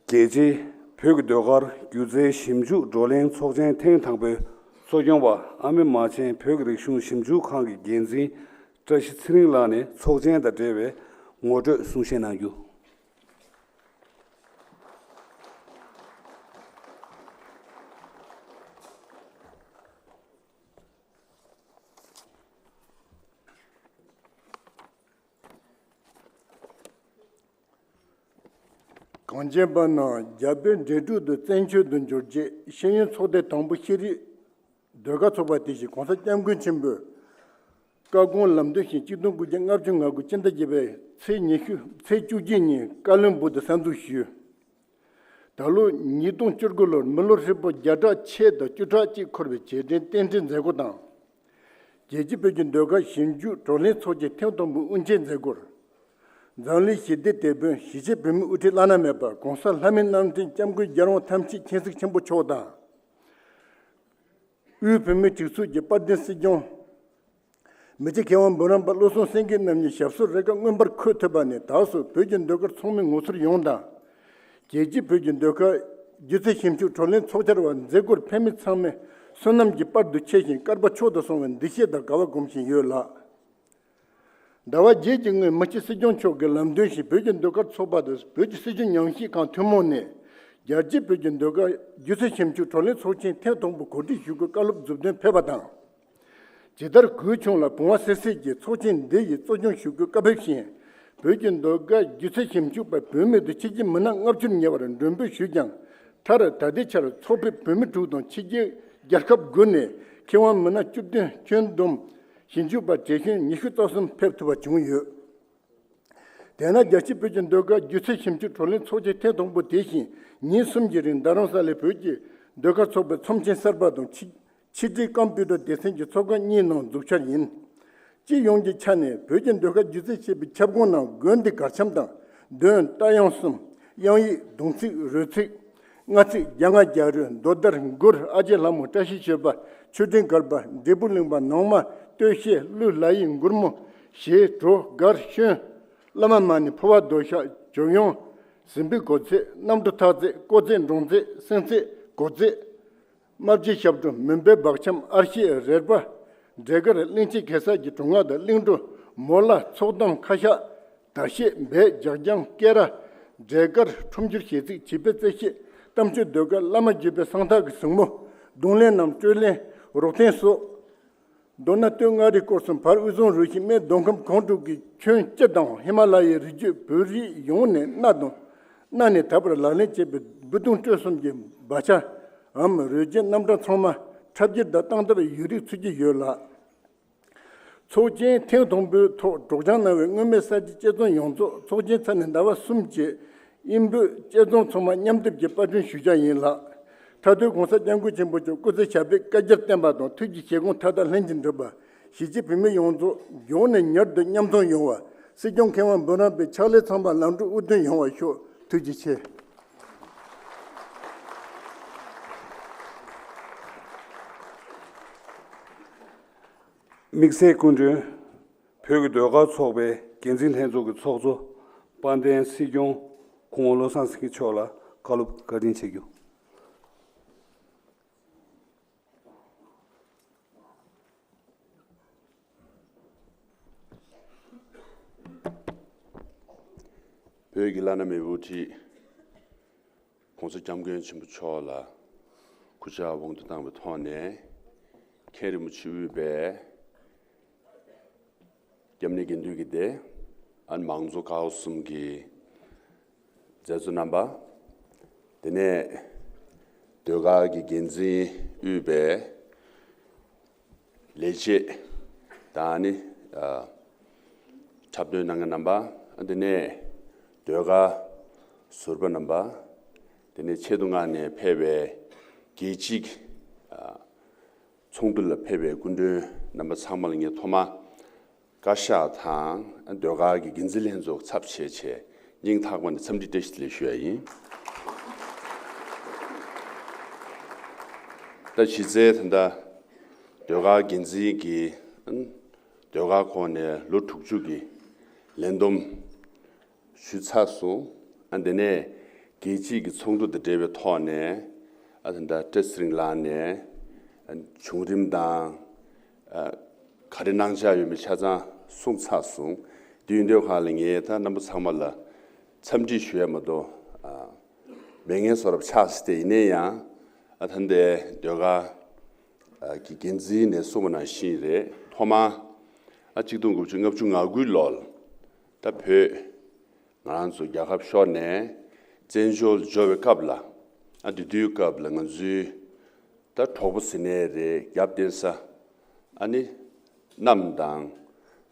རྒྱལ་སྤྱིའི་བོད་ཀྱི་ཟློས་གར་སྒྱུ་རྩལ་ཞིབ་འཇུག་བགྲོ་གླེང་ཚོགས་ཆེན་ཐེངས་དང་པོའི་གཙོ་སྐྱོང་བ་ཨ་མེ་མ་ཆེན་བོད་ཀྱི་རིག་གཞུང་ཞིབ་འཇུག་ཁང་གི་འགན་འཛིན་བཀྲ་ཤིས་ཚེ་རིང་ལགས་ནས་ཚོགས་ཆེན་དང་འབྲེལ་བའི་ངོ་སྤྲོད་གསུང་བཤད་གནང་རྒྱུ། གངས་ཅན་པ་རྣམས་རྒྱ་བོད་འབྲེལ་འདྲིས་དང་བཙན་བྱོལ་དུ་འབྱོར་རྗེས། ཤེས་ཡོན་ཚོགས་སྡེ་དང་པོ་ཤེས་རིག་ཟློས་གར་ཚོགས་པ་དེ་བཞིན་གོང་ས་སྐྱབས་མགོན་ཆེན་པོས་བཀའ་དགོངས་ལམ་སྟོན་བཞིན་གཅིག་སྟོང་དགུ་བརྒྱ་ལྔ་བཅུ་ང་དགུ་སྤྱི་ཟླ་བརྒྱད་པའི་ཚེས་ཉི་ཤུ། ཚེས་བཅུ་གཅིག་ཉིན་ཀ་ལོན་སྦུག་ཏུ་གསར་འཛུགས་ཞུས། ད་ལོ་ཉིས་སྟོང་བཅུ་དགུ་ལོར་མི་ལོ་ཧྲིལ་པོ་བརྒྱ་ཕྲག་ཕྱེད་དང་བཅུ་ཕྲག་གཅིག་འཁོར་བའི་རྗེས་དྲན་རྟེན་འབྲེལ་མཛད་སྒོ་དང་། རྒྱལ་སྤྱིའི་བོད་ཀྱི་ཟློས་གར་ཞིབ་འཇུག་བགྲོ་གླེང་ཚོགས་ཆེན་ཐེངས་དང་པོའི་དབུ་འབྱེད་མཛད་སྒོར། འཛམ་གླིང་ཞི་བདེའི་དེད་དཔོན་གཞིས་བྱེས་བོད་མིའི་དབུ་ཁྲིད་བླ་ན་མེད་པ་༸གོང་ས་ལྷ་མིའི་རྣམ་འདྲེན་སྐྱབས་མགོན་རྒྱལ་དབང་ཐམས་ཅད་མཁྱེན་གཟིགས་ཆེན་པོ་མཆོག་དང་། དབུས་བོད་མིའི་སྒྲིག་འཛུགས་ཀྱི་དཔལ་ལྡན་སྲིད་སྐྱོང་མི་རྗེ་མཁས་དབང་འབུམ་རམས་པ་བློ་བཟང་སེང་གེ་རྣམ་གཉིས་ཞབས་སོར་རེ་ཁཱ་མངོན་པར་འཁོད་ཐུབ་པ་ནི། ད་གཟོད་བོད་ཀྱི་ཟློས་གར་ཚོགས་མི་ངོ་སོར་ཡོངས་དང་། རྒྱལ་སྤྱིའི་བོད་ཀྱི་ཟློས་གར་སྒྱུ་རྩལ་ཞིབ་འཇུག་བགྲོ་གླེང་ཚོགས་བཅར་བ་མཛད་སྒོར་ཕེབས་མི་ཚང་མས་བསོད་ནམས་ཀྱི་དཔལ་དུ་ཆེ་ཞིང་དཀར་པོ་མཆོག་ཏུ་སོང་བའི་འདུ་ཤེས་དང་དགའ་བ་སྒོམ་བཞིན་ཡོད་ལགས། ཟླ་བ་བརྒྱད་ཀྱི་སྔོན་མི་རྗེ་སྲིད་སྐྱོང་མཆོག་གི་ལམ་སྟོན་བཞིན། བོད་ཀྱི་ཟློས་གར་ཚོགས་པ་དང་བོད་ཀྱི་སྲིད་བྱུས་ཉམས་ཞིབ་ཁང་ཐུན་མོང་ནས་རྒྱལ་སྤྱིའི་བོད་ཀྱི་ཟློས་གར་སྒྱུ་རྩལ་ཞིབ་འཇུག་བགྲོ་གླེང་ཚོགས་ཆེན་ཐེངས་དང་པོ་གོ་སྒྲིག་ཞུ་སྒོའི་བཀའ་སློབ་མཛུབ་སྟོན་ཕེབས་པ་དང་། ཇི་ལྟར་གུས་ཆུང་ལ་བུང་བ་སད་སད་ཀྱིས་ཚོགས་ཆེན་འདི་ཡི་གཙོ་སྐྱོང་ཞུ་སྒོའི་བཀའ་ཕེབས་བཞིན། བོད་ཀྱི་ཟློས་གར་སྒྱུ་རྩལ་ཞིབ་འཇུག་པ་བུད་མེད་དུ་ཕྱི་རྒྱལ་མི་སྣ་ལྔ་བཅུར་ཉེ་བར་མགྲོན་འབོད་ཞུས་ཀྱང་། མཐར་ད་ལྟའི་ཆར་ཚོགས་ཕེབས་བོད་མི་དྲུག་དང་ཕྱི་རྒྱལ་རྒྱལ་ཁབ་དགུ་ནས་མཁས་དབང་མི་སྣ་བཅུ་བདུན། ཁྱོན་བསྡོམས་ཞིབ་འཇུག་པ་བགྲེས་གཞོན་ཉི་ཤུ་རྩ་གསུམ་ཕེབས་ཐུབ་པ་བྱུང་ཡོད། དེས་ན་རྒྱལ་སྤྱིའི་བོད་ཀྱི་ཟློས་གར་སྒྱུ་རྩལ་ཞིབ་འཇུག་བགྲོ་གླེང་ཚོགས་ཆེན་ཐེངས་དང་པོ་དེ་བཞིན་ཉིན་གསུམ་གྱི་རིང་རྡ་རམ་ས་ལའི་བོད་ཀྱི་ཟློས་གར་ཚོགས་པའི་ཚོམས་ཆེན་གསར་པ་དང་ཕྱི་ཕྱི་དྲིལ་ཀམ་པུ་ཊར་སྡེ་ཚན་གྱི་ཚོགས་ཁང་གཉིས་ནང་འཛུགས་འཆར་ཡིན། སྤྱི་ཡོངས་ཀྱི་ཆ་ནས་བོད་ཀྱི་ཟློས་གར་སྒྱུ་རྩལ་ཞེས་པའི་ཁྱབ་ཁོངས་ནང་དགོན་སྡེ་གར་འཆམ་དང་། འདོན་རྟ་དབྱངས་གསུམ། དབྱངས་ཡིག་བརྡུང་ཚིག་རོལ་ཚིག་རྔ་ཚིག་རྒྱ་རྔ་རྒྱ་རོལ་མདོ་དར་མགུར་ཨ་ཅེ་ལྷ་མོ་བཀྲ་ཤིས་ཞོལ་པ་ཆོས་སྒྲོན་གར་པ་འབྲས་བུ་གླིང་པ་ནང་མ་སྟོད་གཞས་གླུ་ལ་ཡི་མགུར་མོ་གཞས་བྲོ་གར་ཤོན། བླ་མ་མ་ཎི་འཕོ་བ་རྡོ་ཤག་ཇོ་ཡོང་། ཟིན་པའི་གོ་ཚད་གནམ་གྲུ་འཐག་རྩེད་སྐོར་རྩེད་འགྲོང་རྩེད་སེང་རྩེད་སྒོ་རྩེད། རྨ་བྱའི་ཞབས་བྲོ་མུན་པའི་སྦག་འཆམ་ཨར་ཤེད་རལ་པ། འབྲས་དཀར་གླིང་ཆེན་གེ་སར་གྱི་སྒྲུབ་ངག་དང་གླིང་བྲོ་མོ་ལ་ཚོགས་གཏམ་ཁ་ཤགས་དར་ཤེད་སྦས་རྒྱག་རྐྱང་སྐེ་ར། འབྲས་དཀར་ཁྲོམ་འགྱུར་གཞས་ཚིག་བྱིས་པའི་རྩེད་གཞས་གཏམ་ཆོས་ཟློས་གར་བླ་མ་བརྒྱུད་པའི་གསང་ཐག་གི་གཟིགས་མོ་རྡུང་ལེན་ནམ་དཀྲོལ་ལེན་རོགས་འཐེན་སོགས། མདོར་ན་སྟོད་མངའ་རིས་སྐོར་གསུམ་བར་དབུས་གཙང་རུ་བཞི་སྨད་མདོ་ཁམས་སྒང་དྲུག་གི་ཁྱོན་སྤྱི་དང་ཧི་མ་ལ་ཡའི་རི་རྒྱུད་བོད་རིགས་ཡོངས་ནས་གནའ་དང་གནའ་ནས་ད་བར་ལག་ལེན་བྱས་པའི་འབུད་རྡུང་དཀྲོལ་གསུམ་གྱི་སྦ་ཆའམ་རོལ་རྒྱའི་རྣམ་གྲངས་ཚང་མ་འཁྲབ་སྒྱུར་དང་སྟངས་སྟབས་ཡོད་རིགས་ཚུད་ཀྱི་ཡོད་ལགས། ཚོགས་ཆེན་ཐེངས་དང་པོའི་ཐོག་སྒྲོག་སྦྱང་གནང་བའི་སྔོན་མའི་གསར་བརྗེའི་དཔྱད་རྩོམ་ཡོངས་རྫོགས་ཚོགས་ཆེན་ཚར་ནས་ཟླ་བ་གསུམ་རྗེས་དབྱིན་བོད་དཔྱད་རྩོམ་ཚང་མ་མཉམ་སྡེབ་ཀྱིས་པར་སྐྲུན་ཞུ་འཆར་ཡིན་ལགས། མཐའ་དོན་གོང་ས་སྐྱབས་མགོན་ཆེན་པོ་མཆོག་སྐུ་ཚེ་ཞབས་པད་བསྐལ་བརྒྱར་བརྟན་པ་དང་ཐུགས་ཀྱི་བཞེད་དགོངས་མཐའ་དག་ལྷུན་གྱིས་འགྲུབ་པ། གཞིས་བྱེས་བོད་མི་ཡོངས་རྫོགས་མགྱོགས་ནས་མྱུར་དུ་མཉམ་འཛོམས་ཡོང་བ། སྲིད་སྐྱོང་མཁས་དབང་འབུམ་རམས་པའི་ཕྱག་ལས་ཚང་མ་ལམ་འགྲོ་དབུ་མདུན་ཡོང་བར་ཤོག་ཐུགས་རྗེ་ཆེ། དམིགས་བསལ་སྐུ་མགྲོན། བོད་ཀྱི་ཟློས་གར་ཚོགས་པའི་འགན་འཛིན་ལྷན་ཚོགས་ཀྱི་ཚོགས་གཙོ་དཔལ་ལྡན་སྲིད་སྐྱོང་སྐུ་ངོ་བློ་བཟང་སེང་གེ་མཆོག་ལ་བཀའ་སློབ་བཀའ་དྲིན་ཆེ་ཞུ། བོད་ཀྱི་བླ་ན་མེད་པའི་དབུ་ཁྲིད་༸གོང་ས་༸སྐྱབས་མགོན་ཆེན་པོ་མཆོག་ལ་གུས་ཕྱག་དབང་དུ་བཏང་བའི་ཐོག་ནས། མཁན་རིན་པོ་ཆེ་དབུས་པའི་སྐྱབས་གནས་དགེ་འདུན་གྱི་སྡེ། ཨ་ནི་མང་གཙོ་ཀ་བ་གསུམ་གྱི་མཛད་གཙོ་རྣམ་པ། དེ་ནས་ཟློས་གར་གྱི་འགན་འཛིན་དབུས་པའི་ལས་བྱེད་དང་ནི། ཨ། འཁྲབ་སྟོན་གནང་མཁན་རྣམ་པ། དེ་ནས་ཟློས་གར་ཟུར་པ་རྣམ་པ། དེ་ནས་ཆེད་དུ་མངགས་ནས་ཕེབས་པའི་རྒྱལ་སྤྱིའི། ཨ། ཚོགས་འདུ་ལ་ཕེབས་པའི་སྐུ་མགྲོན་རྣམ་པ་ཚང་མ་ལ་ངས་ཐོག་མར་བཀའ་ཤག་དང་ཟློས་གར་གྱི་འགན་འཛིན་ལྷན་ཚོགས་ཚབ་བྱས་བྱས་སྙིང་ཐག་པ་ནས་འཚམས་འདྲི་བཀྲ་ཤིས་བདེ་ལེགས་ཞུ་ཡ་ཡིན། ད་གཞི་རྩའི་ད་ལྟ་ཟློས་གར་འགན་འཛིན་གྱི་ཟློས་གར་ཁོངས་ནས་ལོ་དྲུག་ཅུ་གི་ལས་བསྡོམས་ཞུས་ཚར་སོང་། ཨ། དེ་ནས་རྒྱལ་སྤྱིའི་གི་ཚོགས་འདུ་དང་འབྲེལ་བའི་ཐོག་ནས། ཨ། ད་ལྟ་བཀྲ་ཤིས་ཚེ་རིང་ལགས་ནས་བྱུང་རིམ་དང་། ཨ། ག་རེ་གནང་འཆར་ཡོད་མེད་ཆ་ཚང་གསུངས་ཚར་སོང་། དེ་ཡིན་དུས་སྒང་ལ་ངས་ད་རྣམ་པ་ཚང་མ་ལ་འཚམས་འདྲི་ཞུ་ཡ་མ་གཏོགས། ཨ། མེད་ངན་བཟོ་འདྲ་ཆགས་སྲིད་དེ། ཡིན་ནའི་ཡང་། ཨ། ད་ལྟའི་ཟློས་གར་གྱི་འགན་འཛིན་ནས་གསུངས་པ་ནང་བཞིན་རེད། ཐོག་མར། ཨ། གཅིག་སྟོང་དགུ་བརྒྱ་ལྔ་བཅུ་ང་དགུའི་ལོར་ད་བོད་ང་རང་ཚོ་རྒྱལ་ཁབ་ཤོར་ནས་བཙན་བྱོལ་འབྱོར་བའི་སྐབས་ལ། ཨ། དེ་དུས་སྐབས་ལ་ང་ཚོའི་ད་གྲོགས་པོ་ཟེར་ནའི་རེད། རྒྱབ་རྟེན་ས། ཨ་ནི་གནམ་དང་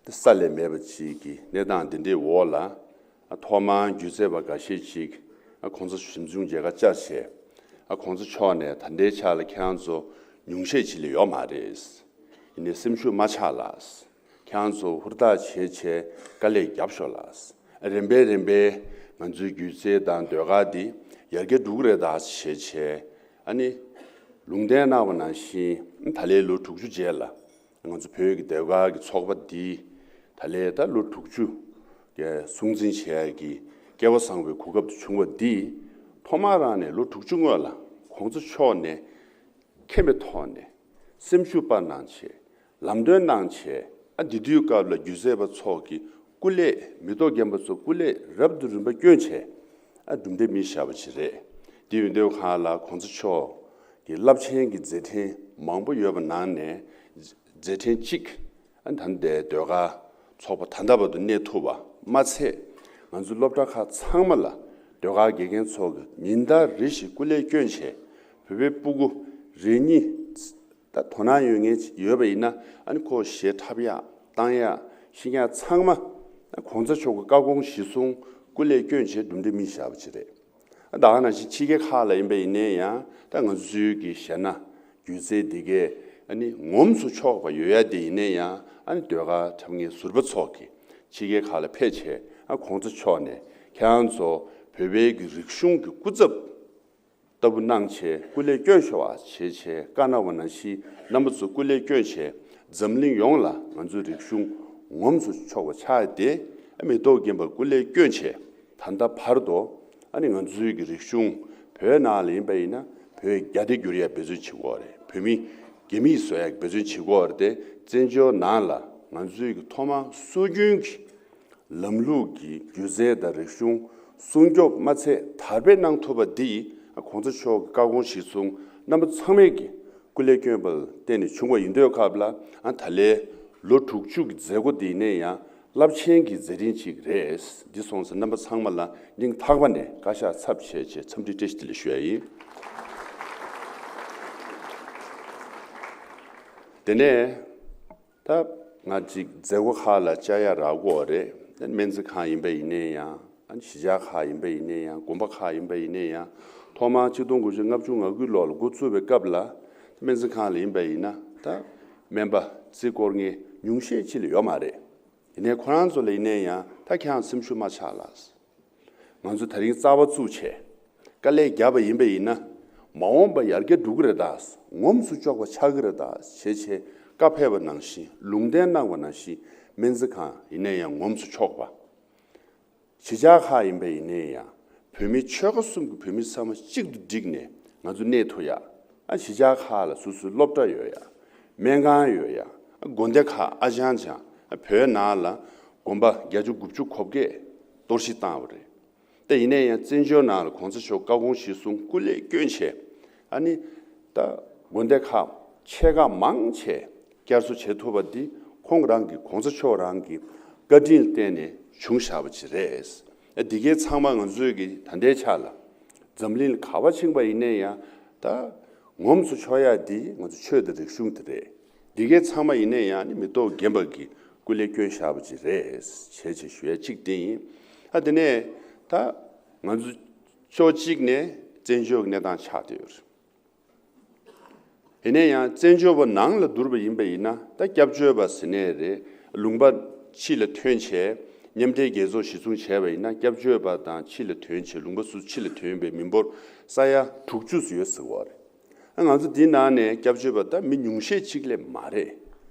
ས་ལས་མེད་པ་ཅིག་གི་གནས་སྟངས་འདི་འདྲའི་འོག་ལ། ཨ། ཐོག་མར་སྒྱུ་རྩལ་པ་འགའ་ཤས་ཅིག། ཨ། གོང་ས་ཞིབ་འཇུག་མཇལ་ཁ་བཅར་བྱས། ཨ། གོང་ས་མཆོག་ནས་ད་ལྟའི་ཆ་ལ་ཁྱེད་རང་ཚོ་ཉུང་ཤས་ཅིག་ལས་ཡོད་མ་རེད། ཡིན་ནའི་སེམས་ཤུགས་མ་ཆག་ལགས། ཁྱེད་རང་ཚོ་ཧུར་ཐག་བྱས་བྱས་དཀའ་ལས་རྒྱབ་ཤོག་ལགས། རིམ་པས་རིམ་པས་ང་ཚོའི་སྒྱུ་རྩལ་དང་ཟློས་གར་འདི་ཡར་རྒྱས་འགྲོ་གི་རེད་ད་བྱས་བྱས། ཨ་ནི་ལུང་བསྟན་གནང་བ་ནང་བཞིན་ད་ལོའི་ལོ་དྲུག་ཅུ་རྗེས་ལ་ང་ཚོ་བོད་ཀྱི་ཟློས་གར་གྱི་ཚོགས་པ་འདི་ད་ལོའི་ད་ལོ་དྲུག་ཅུ་གི་སྲུང་འཛིན་བྱེད་ཡ་གི་སྐལ་བ་བཟང་བའི་གོ་སྐབས་དེ་བྱུང་བ་འདི། ཐོག་མ་རང་ནས་ལོ་དྲུག་ཅུ་སྔོན་ལ་གོང་ས་མཆོག་ནས་མཁྱེན་པའི་ཐོག་ནས་སེམས་ཤུགས་སྤར་གནང་བྱས། ལམ་སྟོན་གནང་བྱས། ཨ། དེ་དུས་སྐབས་ལ་སྒྱུ་རྩལ་པ་ཚོ་གི་སྐུ་ལས། མི་ཐོག་རྒན་པ་ཚོ་སྐུ་ལས་རབ་ཏུ་རིམ་པ་བསྐྱོན་བྱས། ཨ། གྲུབ་འབྲས་མི་བཞག་པ་ཅིག་རེད། དེ་ཡིན་དུས་སྒང་ལ་གོང་ས་མཆོག་གི་རླབས་ཆེན་གྱི་མཛད་འཕྲིན་མང་པོ་ཡོད་པ་ནང་ནས་མཛད་འཕྲིན་གཅིག། ཨ། ད་ལྟའི་ཟློས་གར་ཚོགས་པ་ད་ལྟ་བར་དུ་གནས་ཐུབ་པ་མ་ཚད། ང་ཚོའི་སློབ་གྲྭ་ཁག་ཚང་མ་ལ་ཟློས་གར་དགེ་རྒན་ཚོ་གིས་ཉིན་ལྟར་རེ་བཞིན་སྐུ་ལས་བསྐྱོན་བྱས། བོད་པའི་སྤུ་གུ་རེ་གཉིས་ད་དོ་སྣང་ཡོད་མཁན་ཅིག་ཡོད་པ་ཡིན་ན། ཨ་ནི་ཁོ་གཞས་འཁྲབ་ཡག་བཏང་ཡག་ཤེས་མཁན་ཚང་མ་གོང་ས་མཆོག་གི་བཀའ་དགོངས་གཞིར་བཟུང་སྐུ་ལས་བསྐྱོན་བྱས་གྲུབ་འབྲས་མི་བཞག་པ་ཅིག་རེད། ད་ག་ནང་བཞིན་ཕྱི་རྒྱལ་ཁག་ལ་ཡིན་པ་ཡིན་ནའི་ཡང་། ད་ང་ཚོའི་གི་གཞས་སྣ་སྒྱུ་རྩལ་འདི་གས་ཨ་ནི་ངོམས་སུ་ཆོག་པ་ཡོད་ཡ་དེ་ཡིན་ནའི་ཡང་། ཨ་ནི་ཟློས་གར་འཁྲབ་མཁན་ཟུར་པ་ཚོ་གིས་ཕྱི་རྒྱལ་ཁག་ལ་ཕེབས་བྱས། ཨ། གོང་ས་མཆོག་ནས་ཁྱེད་རང་ཚོ་བོད་པའི་གི་རིག་གཞུང་གི་སྐུ་ཚབ་ལྟ་བུ་གནང་བྱས་སྐུ་ལས་བསྐྱོན་ཤོག་ཨ་བྱས་བྱས་བཀའ་གནང་བ་ནང་བཞིན། རྣམ་པ་ཚོ་སྐུ་ལས་བསྐྱོན་བྱས་འཛམ་གླིང་ཡོངས་ལ་ང་ཚོའི་རིག་གཞུང་ངོམས་སུ་ཆོག་པ་ཆགས་ཏེ། ཨ། མི་ཐོག་རྒན་པ་སྐུ་ལས་བསྐྱོན་བྱས་ད་ལྟ་བར་དུ། ཨ་ནི་ང་ཚོའི་གི་རིག་གཞུང་བོད་ནང་ལ་ཡིན་པ་ཡིན་ན་བོད་རྒྱ་སྡེ་བསྒྱུར་ཡ་འབད་བརྩོན་བྱེད་ཀྱི་ཡོད་རེད། བོད་མི་རྒྱ་མིས་བཟོ་ཡ་འབད་བརྩོན་བྱེད་ཀྱི་ཡོད་རེད་དེ། བཙན་བྱོལ་ནང་ལ་ང་ཚོའི་གི་ཐོག་མར་སྲོལ་རྒྱུན་གྱི་ལམ་ལུགས་ཀྱི་སྒྱུ་རྩལ་དང་རིག་གཞུང་སྲུང་སྐྱོབ་མ་ཚད་དར་སྤེལ་གནང་ཐུབ་པ་འདི། ཨ། གོང་ས་མཆོག་གི་བཀའ་དགོངས་གཞིར་བཟུང་རྣམ་པ་ཚང་མས་ཀྱི་སྐུ་ལས་བསྐྱོན་པ་ལ་བརྟེན་ནས་བྱུང་བ་ཡིན་དུས་སྐབས་ལ། ཨ། ད་ལོའི་ལོ་དྲུག་ཅུ་གི་མཛད་སྒོ་འདི་ཡིན་ནའི་ཡང་རླབས་ཆེན་གྱི་མཛད་འཕྲིན་ཅིག་རེད། འདི་སོང་ཙང་རྣམ་པ་ཚང་མ་ལ་སྙིང་ཐག་པ་ནས་བཀའ་ཤག་ཚབ་བྱས་བྱས་འཚམས་འདྲི་བཀྲ་ཤིས་བདེ་ལེགས་ཞུ་ཡ་ཡིན། དེ་ནས། ད་ང་ཅིག་མཛད་སྒོ་ཁག་ལ་བཅར་ཡ་རག་གི་ཡོད་རེད། སྨན་རྩིས་ཁང་ཡིན་པ་ཡིན་ནའི་ཡང་། གཞིས་ཆགས་ཁག་ཡིན་པ་ཡིན་ནའི་ཡང་། དགོན་པ་ཁག་ཡིན་པ་ཡིན་ནའི་ཡང་། ཐོག་མར་ཆིག་སྟོང་དགུ་བརྒྱ་ལྔ་བཅུ་ང་དགུའི་ལོ་ལ་འགོ་བཙུགས་པའི་སྐབས་ལ། སྨན་རྩིས་ཁང་ལ་ཡིན་པ་ཡིན་ན་ད་སྨན་པ་རྩིས་སྐོར་མཁན་ཉུང་ཤས་ཅིག་ལས་ཡོད་མ་རེད། ཡིན་ནའི་ཁོ་རང་ཚོ་ལ་ཡིན་ནའི་ཡང་། ད་ཁྱེད་རང་སེམས་ཤུགས་མ་ཆག་ལགས། ང་ཚོ་དེ་རིང་རྩ་བ་བཙུགས་བྱས་དཀའ་ལས་བརྒྱབ་པ་ཡིན་པ་ཡིན་ན། མ་འོངས་པ་ཡར་རྒྱས་འགྲོ་གི་རེད་ད། ངོམས་སུ་ཆོག་པ་ཆགས་ཀྱི་རེད་ད་བྱས་བྱས་བཀའ་ཕེབས་པ་ནང་བཞིན། ལུང་བསྟན་གནང་བ་ནང་བཞིན་སྨན་རྩིས་ཁང་ཡིན་ནའི་ཡང་ངོམས་སུ་ཆོག་པ། གཞིས་ཆགས་ཁག་ཡིན་པ་ཡིན་ནའི་ཡང་། བོད་མི་ཆོལ་ཁ་གསུམ་གྱི་བོད་མི་ཚང་མ་གཅིག་ཏུ་བསྒྲིགས་ནས་ང་ཚོ་གནས་ཐུབ་ཡ། ཨ། གཞིས་ཆགས་ཁག་ལ་སོ་སོའི་སློབ་གྲྭ་ཡོད་ཡ། སྨན་ཁང་ཡོད་ཡ། ཨ། དགོན་སྡེ་ཁག་ཨ་ཅང་ཅང་། ཨ། བོད་ནང་ལ་དགོན་པ་བརྒྱད་ཅུ་དགུ་བཅུ་གོ་བརྒྱད་གཏོར་བཤིག་བཏང་བ་རེད། ད་ཡིན་ན་ཡང་བཙན་བྱོལ་ནང་ལ་གོང་ས་མཆོག་བཀའ་དགོངས་གཞིར་བཟུང་སྐུ་ལས་བསྐྱོན་བྱས། ཨ་ནི་ད་དགོན་སྡེ་ཁག་ཆེ་ཁག་མང་ཆེ་བསྐྱར་གསོ་བྱེད་ཐུབ་པ་འདི་ཁོང་རང་གི་གོང་ས་མཆོག་རང་གི་བཀའ་དྲིན་ལ་བརྟེན་ནས་བྱུང་བཞག་པ་ཅིག་རེད། ཨ་འདི་གའི་ཚང་མ་ང་ཚོས་ཀྱི་ད་ལྟའི་ཆ་ལ་འཛམ་གླིང་ལ་ག་པར་ཕྱིན་པ་ཡིན་ན་ཡང་ད་ངོམས་སུ་ཆོག་ཡག་འདི་ང་ཚོ་ཆོས་དང་རིག་གཞུང་དེ་རེད། འདི་གའི་ཚང་མ་ཡིན་ན་ཡང་ནི་མི་ཐོག་རྒན་པ་གི་སྐུ་ལས་བསྐྱོན་བཞག་པ་ཅིག་རེད་བྱས་བྱས་ཞུ་ཡ་གཅིག་དེ་ཡིན། ཨ་དེ་ནས་ད་ང་ཚོ་ཕྱོགས་གཅིག་ནས་བཙན་བྱོལ་གྱི་གནས་སྟངས་ཆགས་བསྡད་ཡོད་རེད། ཡིན་ན་ཡང་བཙན་བྱོལ་བ་ནང་ལ་བསྡུར་བ་ཡིན་པ་ཡིན་ན་ད་སྐྱབས་བཅོལ་བ་ཟེར་ནས་རེད། ལུང་པ་ཕྱི་ལ་ཐོན་བྱས་མཉམ་འབྲེལ་རྒྱལ་ཚོགས་གཞི་བཟུང་བྱས་པ་ཡིན་ན་སྐྱབས་བཅོལ་བ་དང་ཕྱི་ལ་ཐོན་བྱས་ལུང་པ་སུ་ཕྱི་ལ་ཐོན་པའི་མི་འབོར་ས་ཡ་དྲུག་ཅུ་ཙམ་ཡོད་ཟེར་བ་རེད། ང་ཚོ་འདི་ནང་ནས་སྐྱབས་བཅོལ་བ་ད་མི་ཉུང་ཤས་ཅིག་ལས་མ་རེད།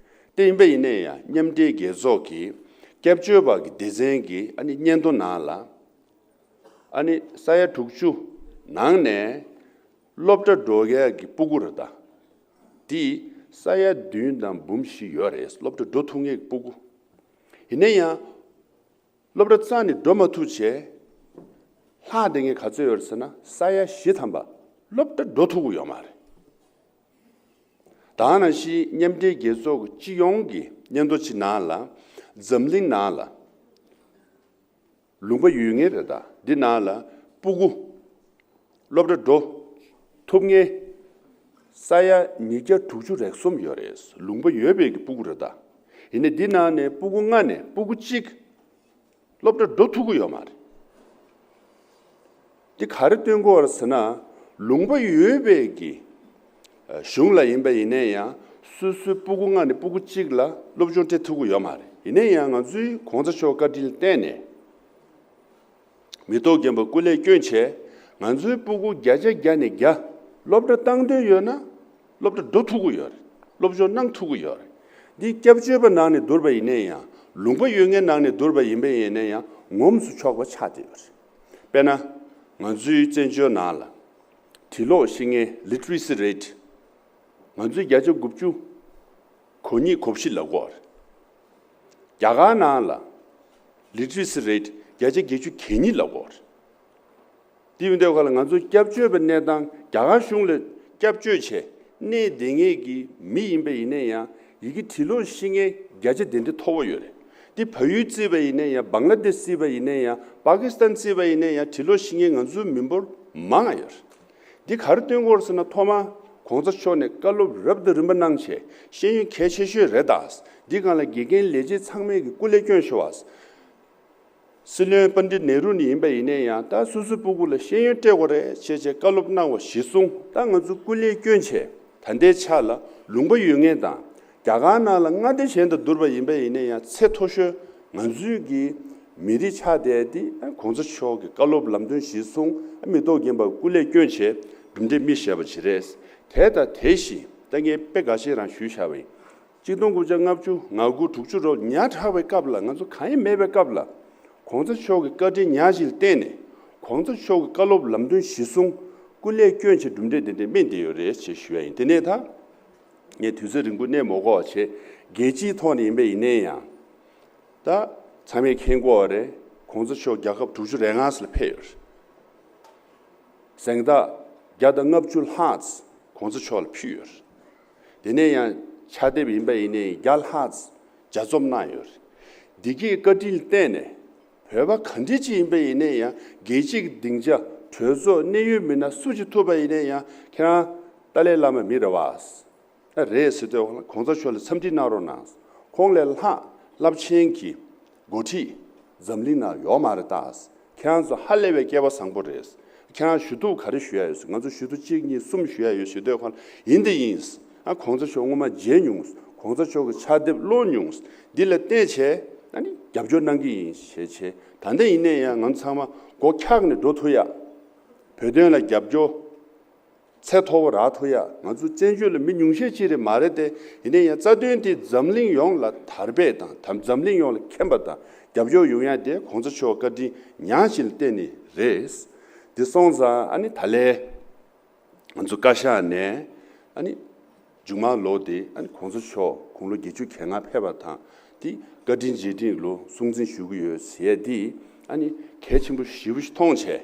དེ་ཡིན་པ་ཡིན་ན་ཡང་མཉམ་འབྲེལ་རྒྱལ་ཚོགས་ཀྱི་སྐྱབས་བཅོལ་བ་གི་སྡེ་ཚན་གྱི་ཨ་ནི་སྙན་ཐོ་ནང་ལ་ཨ་ནི་ས་ཡ་དྲུག་ཅུ་ནང་ནས་སློབ་གྲྭ་འགྲོ་མཁན་གྱི་སྤུ་གུ་རེད་ད། དེ་ས་ཡ་བདུན་དང་འབུམ་བཞི་ཡོད་རེད། སློབ་གྲྭ་འགྲོ་ཐུབ་མཁན་གྱི་སྤུ་གུ། ཡིན་ན་ཡང་སློབ་གྲྭ་རྩ་ནས་འགྲོ་མ་ཐུབ་བྱས་ལྷག་བསྡད་མཁན་ག་ཚོད་ཡོད་རེད་ཟེར་ན་ས་ཡ་བཞི་ཐམ་པ་སློབ་གྲྭ་འགྲོ་ཐུབ་ཀྱི་ཡོད་མ་རེད། ད་ནང་བཞིན་མཉམ་འབྲེལ་རྒྱལ་ཚོགས་ཀྱི་སྤྱི་ཡོངས་ཀྱི་སྙན་ཐོ་ཅིག་ནང་ལ་འཛམ་གླིང་ནང་ལ་ལུང་པ་ཡོད་མཁན་རེད་ད། འདི་ནང་ལ་སྤུ་གུ་སློབ་གྲྭ་འགྲོ་ཐུབ་མཁན་ས་ཡ་ཉིས་བརྒྱ་དྲུག་ཅུ་རེ་གསུམ་ཡོད་རེད། ལུང་པ་ཡོད་པའི་གི་སྤུ་གུ་རེད་ད། ཡིན་ནའི་འདི་ནང་ནས་སྤུ་གུ་ལྔ་ནས་སྤུ་གུ་གཅིག་སློབ་གྲྭ་འགྲོ་ཐུབ་ཀྱི་ཡོད་མ་རེད། འདི་ག་རེ་སྟོན་གྱི་ཡོད་རེད་ཟེར་ན། ལུང་པ་ཡོད་པའི་གི་གཞུང་ལ་ཡིན་པ་ཡིན་ན་ཡང་སོ་སོའི་སྤུ་གུ་ལྔ་ནས་སྤུ་གུ་གཅིག་ལ་སློབ་སྦྱོང་སྤྲད་ཐུབ་ཀྱི་ཡོད་མ་རེད། ཡིན་ན་ཡང་ང་ཚོའི་གོང་ས་མཆོག་བཀའ་དྲིན་ལ་བརྟེན་ནས་མི་ཐོག་རྒན་པ་སྐུ་ལས་བསྐྱོན་བྱས་ང་ཚོའི་སྤུ་གུ་བརྒྱ་ཆ་བརྒྱ་ནས་བརྒྱ་སློབ་གྲྭ་བཏང་འདོད་ཡོད་ན་སློབ་གྲྭ་འགྲོ་ཐུབ་ཀྱི་ཡོད་རེད། སློབ་སྦྱོང་གནང་ཐུབ་ཀྱི་ཡོད་རེད། འདི་སྐྱབས་བཅོལ་བ་ནང་ནས་བསྡུར་བ་ཡིན་ན་ཡང་ལུང་པ་ཡོད་མཁན་ནང་ནས་བསྡུར་བ་ཡིན་པ་ཡིན་ན་ཡང་ངོམས་སུ་ཆོག་པ་ཆགས་བསྡད་ཡོད་རེད། དཔེར་ན། ང་ཚོའི་བཙན་བྱོལ་ནང་ལ་འབྲི་ཀློག་ཤེས་མཁན་literacy rate ང་ཚོའི་བརྒྱ་ཆ་དགུ་བཅུ་གོ་གཉིས་གོ་བཞི་ལབ་ཀྱི་ཡོད་རེད། རྒྱ་གར་ནང་ལ་literacy rate བརྒྱ་ཆ་བརྒྱད་ཅུ་གྱ་གཉིས་ལབ་ཀྱི་ཡོད་རེད། དེ་ཡིན་དུས་ཁ་ལ་ང་ཚོ་སྐྱབས་བཅོལ་བའི་གནས་སྟངས་རྒྱ་གར་གཞུང་ལ་སྐྱབས་བཅོལ་བྱས་གནས་བསྡད་མཁན་གྱི་མི་ཡིན་པ་ཡིན་ན་ཡང་ཡི་གེ་འབྲི་ཀློག་ཤེས་མཁན་བརྒྱ་ཆ་དེ་འདྲ་མཐོ་པོ་ཡོད་རེད། དེ་བལ་ཡུལ་བརྩིས་པ་ཡིན་ན་ཡང་བང་ལ་དེཤ་བརྩིས་པ་ཡིན་ན་ཡང་པ་ཀི་སི་ཐན་བརྩིས་པ་ཡིན་ན་ཡང་འབྲི་ཀློག་ཤེས་མཁན་ང་ཚོའི་མི་འབོར་མང་ང་ཡོད་རེད། འདི་ག་རེ་སྟོན་གྱི་ཡོད་རེད་ཟེར་ན་ཐོག་མར་གོང་ས་མཆོག་ནས་བཀའ་སློབ་རབ་དང་རིམ་པ་གནང་བྱས་ཤེས་ཡོན་གལ་ཆེ་ཤོས་རེད་ད། འདི་སྒང་ལ་དགེ་རྒན་ལས་བྱེད་ཚང་མས་ཀྱི་སྐུ་ལས་བསྐྱོན་ཤོག་ཨ། སྲིད་བློན་པཎྜི་ཏ་ནེ་རུ་ནས་ཡིན་པ་ཡིན་ན་ཡང་ད་སོ་སོའི་སྤུ་གུ་ལ་ཤེས་ཡོན་སྤྲད་དགོས་རེད་ཅེས་བྱས་བཀའ་སློབ་གནང་བ་གཞིར་བཟུང་ད་ང་ཚོ་སྐུ་ལས་བསྐྱོན་བྱས་ད་ལྟའི་ཆ་ལ་ལུང་པ་ཡོད་མཁན་དང་རྒྱ་གར་ནང་ལ་མངའ་སྡེ་གཞན་དང་བསྡུར་བ་ཡིན་པ་ཡིན་ན་ཡང་ཚད་མཐོ་ཤོས་ང་ཚོའི་གི་མི་རིགས་ཆགས་བསྡད་དེ་གོང་ས་མཆོག་གི་བཀའ་སློབ་ལམ་སྟོན་གཞིར་བཟུང་མི་ཐོག་རྒན་པ་སྐུ་ལས་བསྐྱོན་བྱས་གྲུབ་འབྲས་རྨིས་བཞག་པ་ཅིག་རེད། དེ་དང་དེ་བཞིན་ད་ངས་དཔེ་འགའ་ཤས་རང་ཞུས་བཞག་པ་ཡིན། གཅིག་སྟོང་དགུ་བརྒྱ་ལྔ་བཅུ་ང་དགུ་དྲུག་ཅུ་རོབ་ཉག་ཕྲ་བའི་སྐབས་ལ་ང་ཚོ་གང་ཡང་མེད་པའི་སྐབས་ལ་གོང་ས་མཆོག་གི་བཀའ་དྲིན་ཉག་གཅིག་ལ་བརྟེན་ནས་གོང་ས་མཆོག་གི་བཀའ་སློབ་ལམ་སྟོན་གཞིར་བཟུང་སྐུ་ལས་བསྐྱོན་ཆེད་གྲུབ་འབྲས་དེ་འདྲ་སྨིན་བསྡད་ཡོད་རེད་ཅེས་ཞུ་ཡ་ཡིན། དེ་ནས་ད་ངས་དུས་ཚོད་རིང་པོ་གནས་མ་དགོས་པ་བྱས་རྒྱལ་སྤྱིའི་ཐོག་ནས་ཡིན་པ་ཡིན་ནའི་ཡང་ད་ཚང་མས་མཁྱེན་གྱི་ཡོད་རེད། གོང་ས་མཆོག་རྒྱལ་ཁབ་དྲུག་ཅུ་རེ་ལྔ་ཙམ་ལ་ཕེབས་ཡོད་རེད། གཟེངས་རྟགས་བརྒྱ་དང་ལྔ་བཅུ་ལྷག་ཙམ་གོང་ས་མཆོག་ལ་ཕུལ་ཡོད་རེད། དེ་ནས་ཡང་ཕྱག་དེབ་ཡིན་པ་ཡིན་ནའི་བརྒྱ་ལྷག་ཙམ་ལྗགས་རྩོམ་གནང་ཡོད་རེད། འདི་གའི་བཀའ་དྲིན་ལ་བརྟེན་ནས་བོད་པ་ག་འདྲ་ཅིག་ཡིན་པ་ཡིན་ནའི་ཡང་རྒྱལ་སྤྱིའི་སྡིངས་ཆ་གྲོས་ཚོགས་གནད་ཡོད་མི་སྣ་སུ་ཅིག་ཐུག་པ་ཡིན་ནའི་ཡང་ཁྱེད་རང་ཏཱ་ལའི་བླ་མ་མི་རེད་བ། ཨ་རེད་ཟེར་དུས་གོང་ས་མཆོག་ལ་འཚམས་འདྲི་གནང་རོགས་གནང་། ཁོང་ལས་ལྷག་རླབས་ཆེན་གྱི་འགོ་ཁྲིད་འཛམ་གླིང་ནང་ཡོད་མ་རེད་ད། ཁྱེད་རང་ཚོ་ཧ་ལས་པའི་སྐལ་བ་བཟང་པོ་རེད། ཁྱེད་རང་ཞུ་གཏུག་ག་རེ་ཞུ་ཡ་ཡོད་ཟེར། ང་ཚོ་ཞུ་གཏུག་གཅིག་གཉིས་གསུམ་ཞུ་ཡ་ཡོད་ཞུ་དུས་གོང་ཡིན་དེ་ཡིན། ཨ་གོང་ས་མཆོག་སྔོན་མ་མཇལ་མྱོང་། གོང་ས་མཆོག་གི་ཕྱག་དེབ་ཀློག་མྱོང་། འདི་ལ་བརྟེན་བྱས་ཨ་ནི་རྒྱབ་སྐྱོར་གནང་གི་ཡིན་ཞེས་བྱས། ད་ལྟ་ཡིན་ནའི་ཡང་ང་ཚོ་ཚང་མ་སྒོ་འཁྱག་ནས་འགྲོ་ཐུབ་ཡ། བོད་དོན་ལ་རྒྱབ་སྐྱོར་ཚད་མཐོ་བོ་རག་ཐུབ་ཡ། ང་ཚོ་བཙན་བྱོལ་ལ་མི་ཉུང་ཤས་ཅིག་རེད་མ་རེད་དེ། ཡིན་ན་ཡང་རྩ་དོན་དེ་འཛམ་གླིང་ཡོངས་ལ་དར་སྤེལ་དང་དམ་འཛམ་གླིང་ཡོངས་ལ་མཁྱེན་པ་དང་རྒྱབ་སྐྱོར་ཡོང་ཡ་དེ་གོང་ས་མཆོག་བཀའ་དྲིན་ཉག་གཅིག་ལ་བརྟེན་ནས་རེད། དེ་སོང་ཙང་ཨ་ནི་ད་ལན་ང་ཚོ་བཀའ་ཤག་ནས་ཨ་ནི་མཇུག་མ་ལོ་དེ་ཨ་ནི་གོང་ས་མཆོག་དགུང་ལོ་བརྒྱད་ཅུ་གྱ་ལྔ་ཕེབས་པ་དང་དེ་བཀའ་དྲིན་རྗེས་དྲན་ལོ་སྲུང་བརྩི་ཞུ་གི་ཡོད་ཟེར་ཡ་དེ་ ཨ་ནི་གལ་ཆེན་པོ་ཞེ་པོ་ཞིག་མཐོང་བྱས།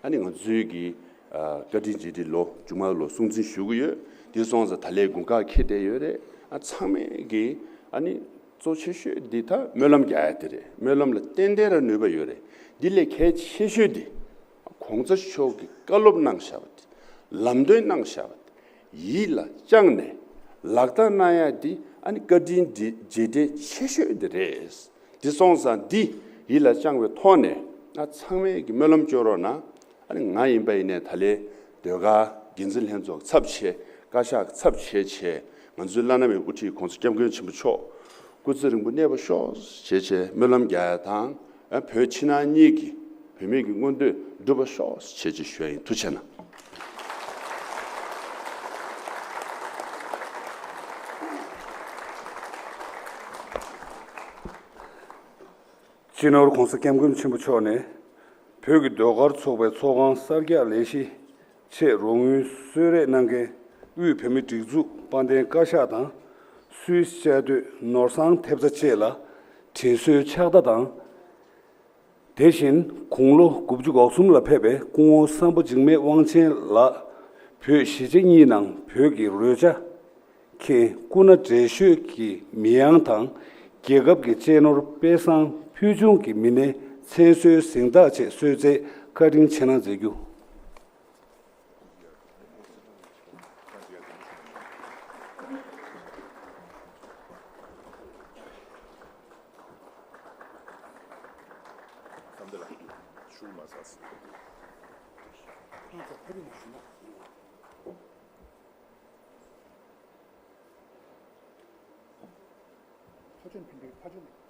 ཨ་ནི་ང་ཚོའི་གི་ཨ་བཀའ་དྲིན་རྗེས་དྲན་ལོ་མཇུག་མ་ལོ་སྲུང་བརྩི་ཞུ་གི་ཡོད། དེ་སོང་ཙང་ད་ལན་དགུན་ཁ་འཁེལ་བསྡད་ཡོད་རེད། ཨ་ཚང་མས་གི་ཨ་ནི་གཙོ་ཆེ་ཤོས་འདི་ད་སྨོན་ལམ་རྒྱག་ཡ་དེ་རེད། སྨོན་ལམ་ལ་ཏན་ཏན་ར་ནུས་པ་ཡོད་རེད། འདི་ལས་གལ་ཆེ་ཤོས་འདི་༸གོང་ས་མཆོག་གི་བཀའ་སློབ་གནང་བཞག་པ་དེ། ལམ་སྟོན་གནང་བཞག་པ་དེ་ཡིད་ལ་བཅངས་ནས་ལག་བསྟར་གནང་ཡ་འདི་ཨ་ནི་བཀའ་དྲིན་རྗེས་དྲན་ཆེ་ཤོས་འདི་རེད། དེ་སོང་ཙང་འདི་ཡིད་ལ་བཅངས་པའི་ཐོག་ནས་ཨ་ཚང་མས་ཀྱི་སྨོན་ལམ་སྐྱོན་རོགས་གནང་། ཨ་ནི་ང་ཡིན་པ་ཡིན་ནའི་ད་ལན་ཟློས་གར་འགན་འཛིན་ལྷན་ཚོགས་ཚབ་བྱས། བཀའ་ཤག་ཚབ་བྱས་བྱས། ང་ཚོའི་བླ་ན་མེད་དབུ་ཁྲིད་༸གོང་ས་༸སྐྱབས་མགོན་ཆེན་པོ་མཆོག་སྐུ་ཚེ་རིང་པོ་གནས་པར་ཤོག་ཞེས་བྱས་སྨོན་ལམ་རྒྱག་ཡ་དང་། ཨ་བོད་ཕྱི་ནང་གཉིས་ཀྱི་བོད་མི་གི་མངོན་འདོད་འགྲུབ་པར་ཤོག་ཞེས་བྱས་ཞུ་ཡ་ཡིན། ཐུགས་རྗེ་གནང་། སྤྱི་ནོར་༸གོང་ས་༸སྐྱབས་མགོན་ཆེན་པོ་མཆོག་ནས་བོད་ཀྱི་ཟློས་གར་ཚོགས་པའི་ཚོགས་ཁང་གསར་རྒྱག་ལས་གཞི་ཆེད་རོགས་དངུལ་གསོལ་རས་གནང་མཁན་དབུས་བོད་མིའི་སྒྲིག་འཛུགས་དཔལ་ལྡན་བཀའ་ཤག་དང་། སུད་སི་བཅའ་སྡོད་ནོར་བཟང་ཐེབས་རྩ་བཅས་ལ་དྲིན་གཟོའི་ཕྱག་བརྡ་དང་། དེ་བཞིན་དགུང་ལོ་དགུ་བཅུ་གོ་གསུམ་ལ་ཕེབས་པའི་སྐུ་ངོ་སམ་བྷོ་འཇིགས་མེད་དབང་ཆེན་ལགས། བོད་གཞིས་བྱེས་གཉིས་ནང་བོད་ཀྱི་རོལ་ཆ་མཁན་སྐུ་ན་བགྲེས་ཤོས་ཀྱི་མི་ཡང་དང་། རྒྱལ་ཁབ་ཀྱི་གཅེས་ནོར་དཔེ་བཟང་ཕུལ་བྱུང་གི་མི་སྣའི་མཚན་གསོལ་གཟེངས་རྟགས་ཆེད་གསོལ་སྩལ་བཀའ་དྲིན་ཆེ་གནང་མཛད་རྒྱུ། ཕ་ཆོས་ཕན་པའི་ཕ་ཆོས།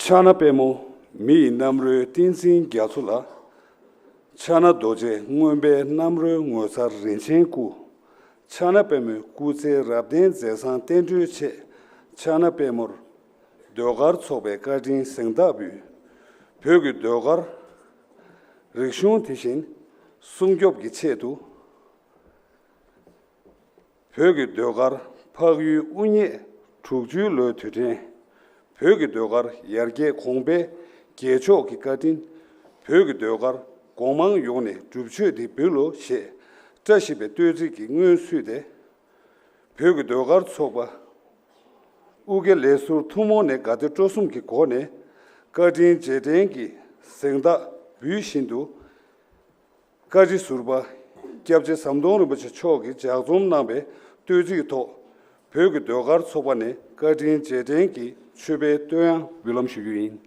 ཕྱག་ན་པདྨོ་མི་ཡི་རྣམ་རོལ་བསྟན་འཛིན་རྒྱ་མཚོ་ལ། ཕྱག་ན་རྡོ་རྗེ་མངོན་པའི་རྣམ་རོལ་ངོ་མཚར་རིན་ཆེན་སྐུ། ཕྱག་ན་པདྨོའི་སྐུ་ཚེ་རབ་བརྟན་མཛད་བཟང་བསྟན་འགྲོའི་ཆེད། ཕྱག་ན་པདྨོར་ཟློས་གར་ཚོགས་པའི་བཀའ་དྲིན་གཟེངས་རྟགས་འབུལ། བོད་ཀྱི་ཟློས་གར་རིག་གཞུང་དེ་བཞིན་སྲུང་སྐྱོབ་ཀྱི་ཆེད་དུ། བོད་ཀྱི་ཟློས་གར་འཕགས་ཡུལ་དབུ་བརྙེས་དྲུག་ཅུའི་ལོའི་དུས་དྲན། བོད་ཀྱི་ཟློས་གར་ཡར་རྒྱས་གོང་འཕེལ་རྒྱལ་མཆོག་གི་བཀའ་དྲིན། བོད་ཀྱི་ཟློས་གར་གོང་མང་ཡོངས་ནས་སྒྲུབ་མཆོད་འདི་འབུལ་ལོ་ཞེས་བཀྲ་ཤིས་པའི་བསྟོད་ཚིག་གིས་སྔོན་བསུས་ཏེ། བོད་ཀྱི་ཟློས་གར་ཚོགས་པ་དབུ་དགེ་ལེགས་ཟུར་ཐུན་མོང་ནས་དགའ་བདེ་སྤྲོ་གསུམ་གྱི་སྒོ་ནས་བཀའ་དྲིན་རྗེས་དྲན་གྱི་གཟེངས་རྟགས་འབུལ་བཞིན་དུ། བཀའ་ཁྲི་ཟུར་པ་སྐྱབས་རྗེ་ཟམ་གདོང་རིན་པོ་ཆེ་མཆོག་གིས་ལྗགས་རྩོམ་གནང་བའི་བསྟོད་ཚིག་ཐོག་བོད་ཀྱི་ཟློས་གར་ཚོགས་པ་ནས་བཀའ་དྲིན་རྗེས་དྲན་གྱི་མཆོད་པའི་བསྟོད་དབྱངས་འབུལ་ལམ་ཞུ་རྒྱུ་ཡིན།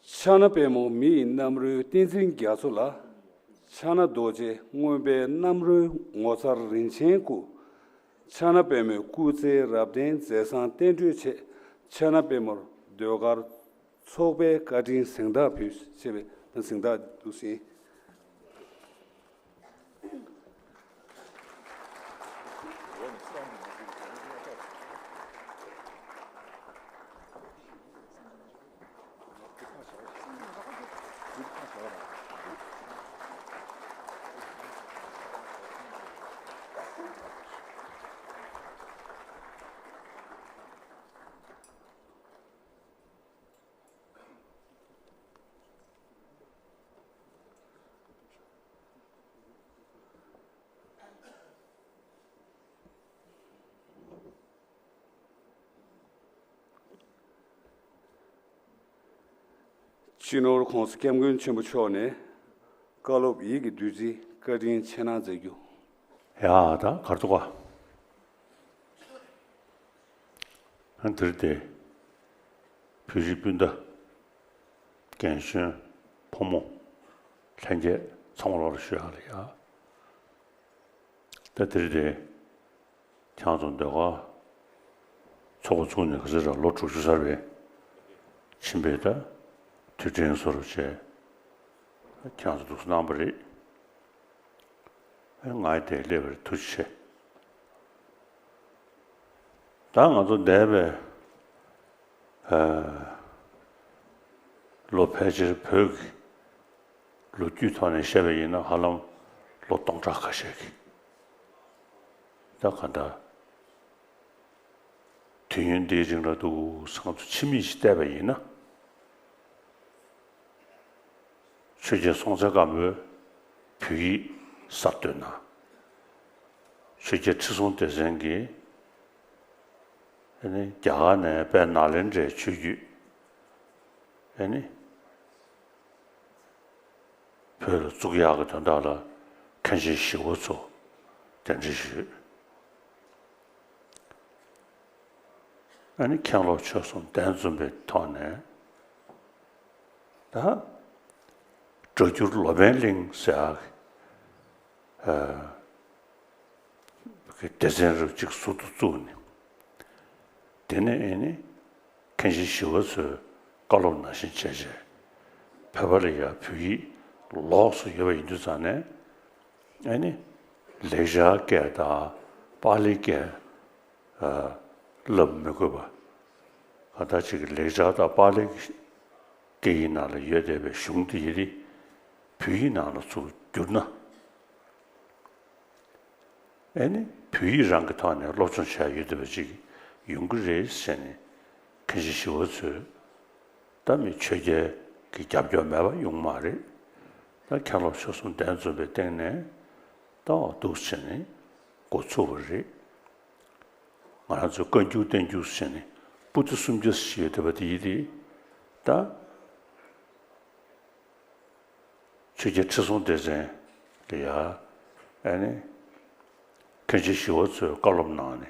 ཕྱག་ན་པདྨོ་མི་ཡི་རྣམ་རོལ་བསྟན་འཛིན་རྒྱ་མཚོ་ལ། ཕྱག་ན་རྡོ་རྗེ་མངོན་པའི་རྣམ་རོལ་ངོ་མཚར་རིན་ཆེན་སྐུ། ཕྱག་ན་པདྨོའི་སྐུ་ཚེ་རབ་བརྟན་མཛད་བཟང་བསྟན་སྤྲོད་ཆེད། ཕྱག་ན་པདྨོར་ཟློས་གར་ཚོགས་པའི་བཀའ་དྲིན་གཟེངས་རྟགས་ཕུལ་ཞེས་པའི་གཟེངས་རྟགས་འདུག་ཟིན། སྤྱི་ནོར་༸གོང་ས་༸སྐྱབས་མགོན་ཆེན་པོ་མཆོག་ནས་བཀའ་སློབ་ཡིད་ཀྱི་བདུད་རྩི་བཀའ་དྲིན་ཆེ་གནང་མཛད་རྒྱུ། ཡ་ད་གར་ཐུག་ག་ཨ་འདིར་དེ་བོད་རིགས་སྤུན་ཟླ། རྒན་གཞོན། ཕོ་མོ། ལྷན་རྒྱས་ཚང་མ་ལོག་ལ་ཞུ་ཡག་ལ་ཡ། ད་དེར་དེ་ཁྱང་ཚོ་འདོད་ག་ཚོགས་པ་ཚུགས་ནས་ག་ཚོད་ར་ལོ་དྲུག་ཅུ་ཚར་བའི་ཕྱིན་པའི་ད་དུས་དྲན་བཟོ་རུ་བྱས། ཁྱང་ཚོ་འདུག་སེ་གནང་པ་རེད། ང་ཡི་དེ་སླེབས་པར་ཐུགས་རྗེ་ཆེ། ད་ང་ཚོ་འདས་པའི་ལོ་ཕལ་ཆེར་བོད་ཀྱི་ལོ་རྒྱུས་ཐོག་ནས་བཤད་པ་ཡིན་ན་ཧ་ལམ་ལོ་སྟོང་ཕྲག་ཁ་ཤས་ཀྱི་ད་ག་འདྲ་དུས་ཡུན་འདིའི་རིང་ལ་འདུག་སེ་ང་ཚོ་ཕྱི་མིག་ཅིག་བལྟས་པ་ཡིན་ན། ཆོས་རྒྱལ་སྲོང་བཙན་སྒམ་པོས་བོད་ཡིག་གསར་གཏོད་གནང་། ཆོས་རྒྱལ་ཁྲི་སྲོང་ལྡེ་བཙན་གྱིས་ཨ་ནི་རྒྱ་གར་ནས་དཔལ་ནཱ་ལེནྡྲའི་ཆོས་བརྒྱུད་ཨ་ནི་བོད་ལ་བཙུགས་ཡག་གི་དོན་དག་ལ་མཁན་ཆེན་ཞི་བ་འཚོ་གདན་འདྲེན་ཞུས། ཨ་ནི་མཁན་སློབ་ཆོས་གསུམ་གདན་འཛོམས་པའི་ཐོག་ནས་ད་སྒྲ་བསྒྱུར་ལོ་པཎ་གླིང་ཟེར་ཡག་གི་སྡེ་ཚན་རུ་གཅིག་ཟུར་དུ་བཙུགས་ནས། དེ་ནས་ཨ་ནི་མཁན་ཆེན་ཞི་བ་འཚོའི་བཀའ་སློབ་ནང་བཞིན་བྱས་བྱས། བོད་པ་ལ་ཡང་བོད་ཡིག་ལོགས་སུ་ཡོད་པ་ཡིན་དུས་ཙང་ནས་ཨ་ནི་ལེགས་སྦྱར་སྐད་དང་པཱ་ལིའི་སྐད་བསླབ་མི་དགོས་པ། གང་ལྟར་ཅིག་གི་ལེགས་སྦྱར་དང་པཱ་ལིའི་སྐད་ཡིག་ནང་ལ་ཡོད་བསྡད་པའི་གཞུང་དེ་ཡི་རིགས་བོད་ཡིག་ནང་ལ་ཚུར་བསྒྱུར་ན། ཨེ་ནི་བོད་ཡིག་རང་གི་ཐོག་ནས་སློབ་སྦྱོང་བྱས་ཡོད་བསྡད་པ་ཅིག་ཡོང་གི་རེད་ཟེར་ནས་མཁན་ཆེན་ཞི་བ་འཚོས་ད་མི་ཆོས་རྒྱལ་གྱི་རྒྱབ་སྐྱོར་མེད་པ་ཡོང་མ་རེད། ད་མཁན་སློབ་ཆོས་གསུམ་གདན་འཛོམས་པའི་སྟེང་ནས་ད་འོ་འདུག་ཟེར་ནས་འགོ་ཚུགས་པ་རེད། ང་རང་ཚོའི་བཀའ་འགྱུར་བསྟན་འགྱུར་ཟེར་ནས་པོ་ཏི་སུམ་བརྒྱ་ཞིག་ཡོད་བསྡད་པ་དེ་ཡིན་ཏེ། ད་ཆོས་རྒྱལ་ཁྲི་སྲོང་ལྡེ་བཙན་ལ་ཡ་ཨ་ནི་མཁན་ཆེན་ཞི་བ་འཚོས་བཀའ་སློབ་གནང་ནས་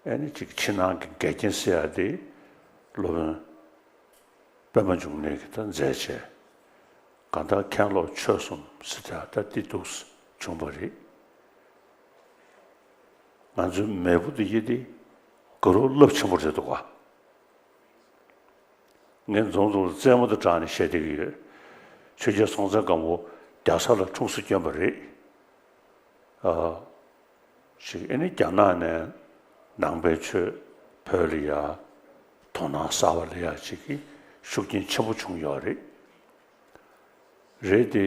ཨ་ནི་ཅིག་ཕྱི་ནང་གི་འགལ་རྐྱེན་སེལ་ཡ་དེ་སློབ་དཔོན་པདྨ་འབྱུང་གནས་ཀྱིས་ད་མཛད་བྱས། གང་ལྟར་མཁན་སློབ་ཆོས་གསུམ་ཟེར་ཡ་ད་འདི་འདུག་བྱུང་བ་རེད། ང་ཚོའི་མེས་པོ་འདི་ཡི་དེ་དགའ་རབ་རླབས་ཆེན་པོ་རེད་འདུག་ག་ངས་འཛོམས་འཛོམས་རྩེད་མོ་དང་སྦྲགས་ནས་བཤད་བསྡད་ཀྱི་ཡོད། ཆོས་རྒྱལ་སྲོང་བཙན་སྒམ་པོ་རྒྱ་བཟའ་ལ་འཁྲུངས་སེ་བསྐྱོན་པ་རེད། ཨ། ཞིག་ཨེ་ནི་རྒྱ་ནག་ནས་ནང་པའི་ཆོས་བོད་ལ་ཡ་དོ་སྣང་གསར་པ་ལ་ཡ་ཅིག་གི་ཤུགས་རྐྱེན་ཆེན་པོ་བྱུང་ཡོད་རེད། རེད་དེ།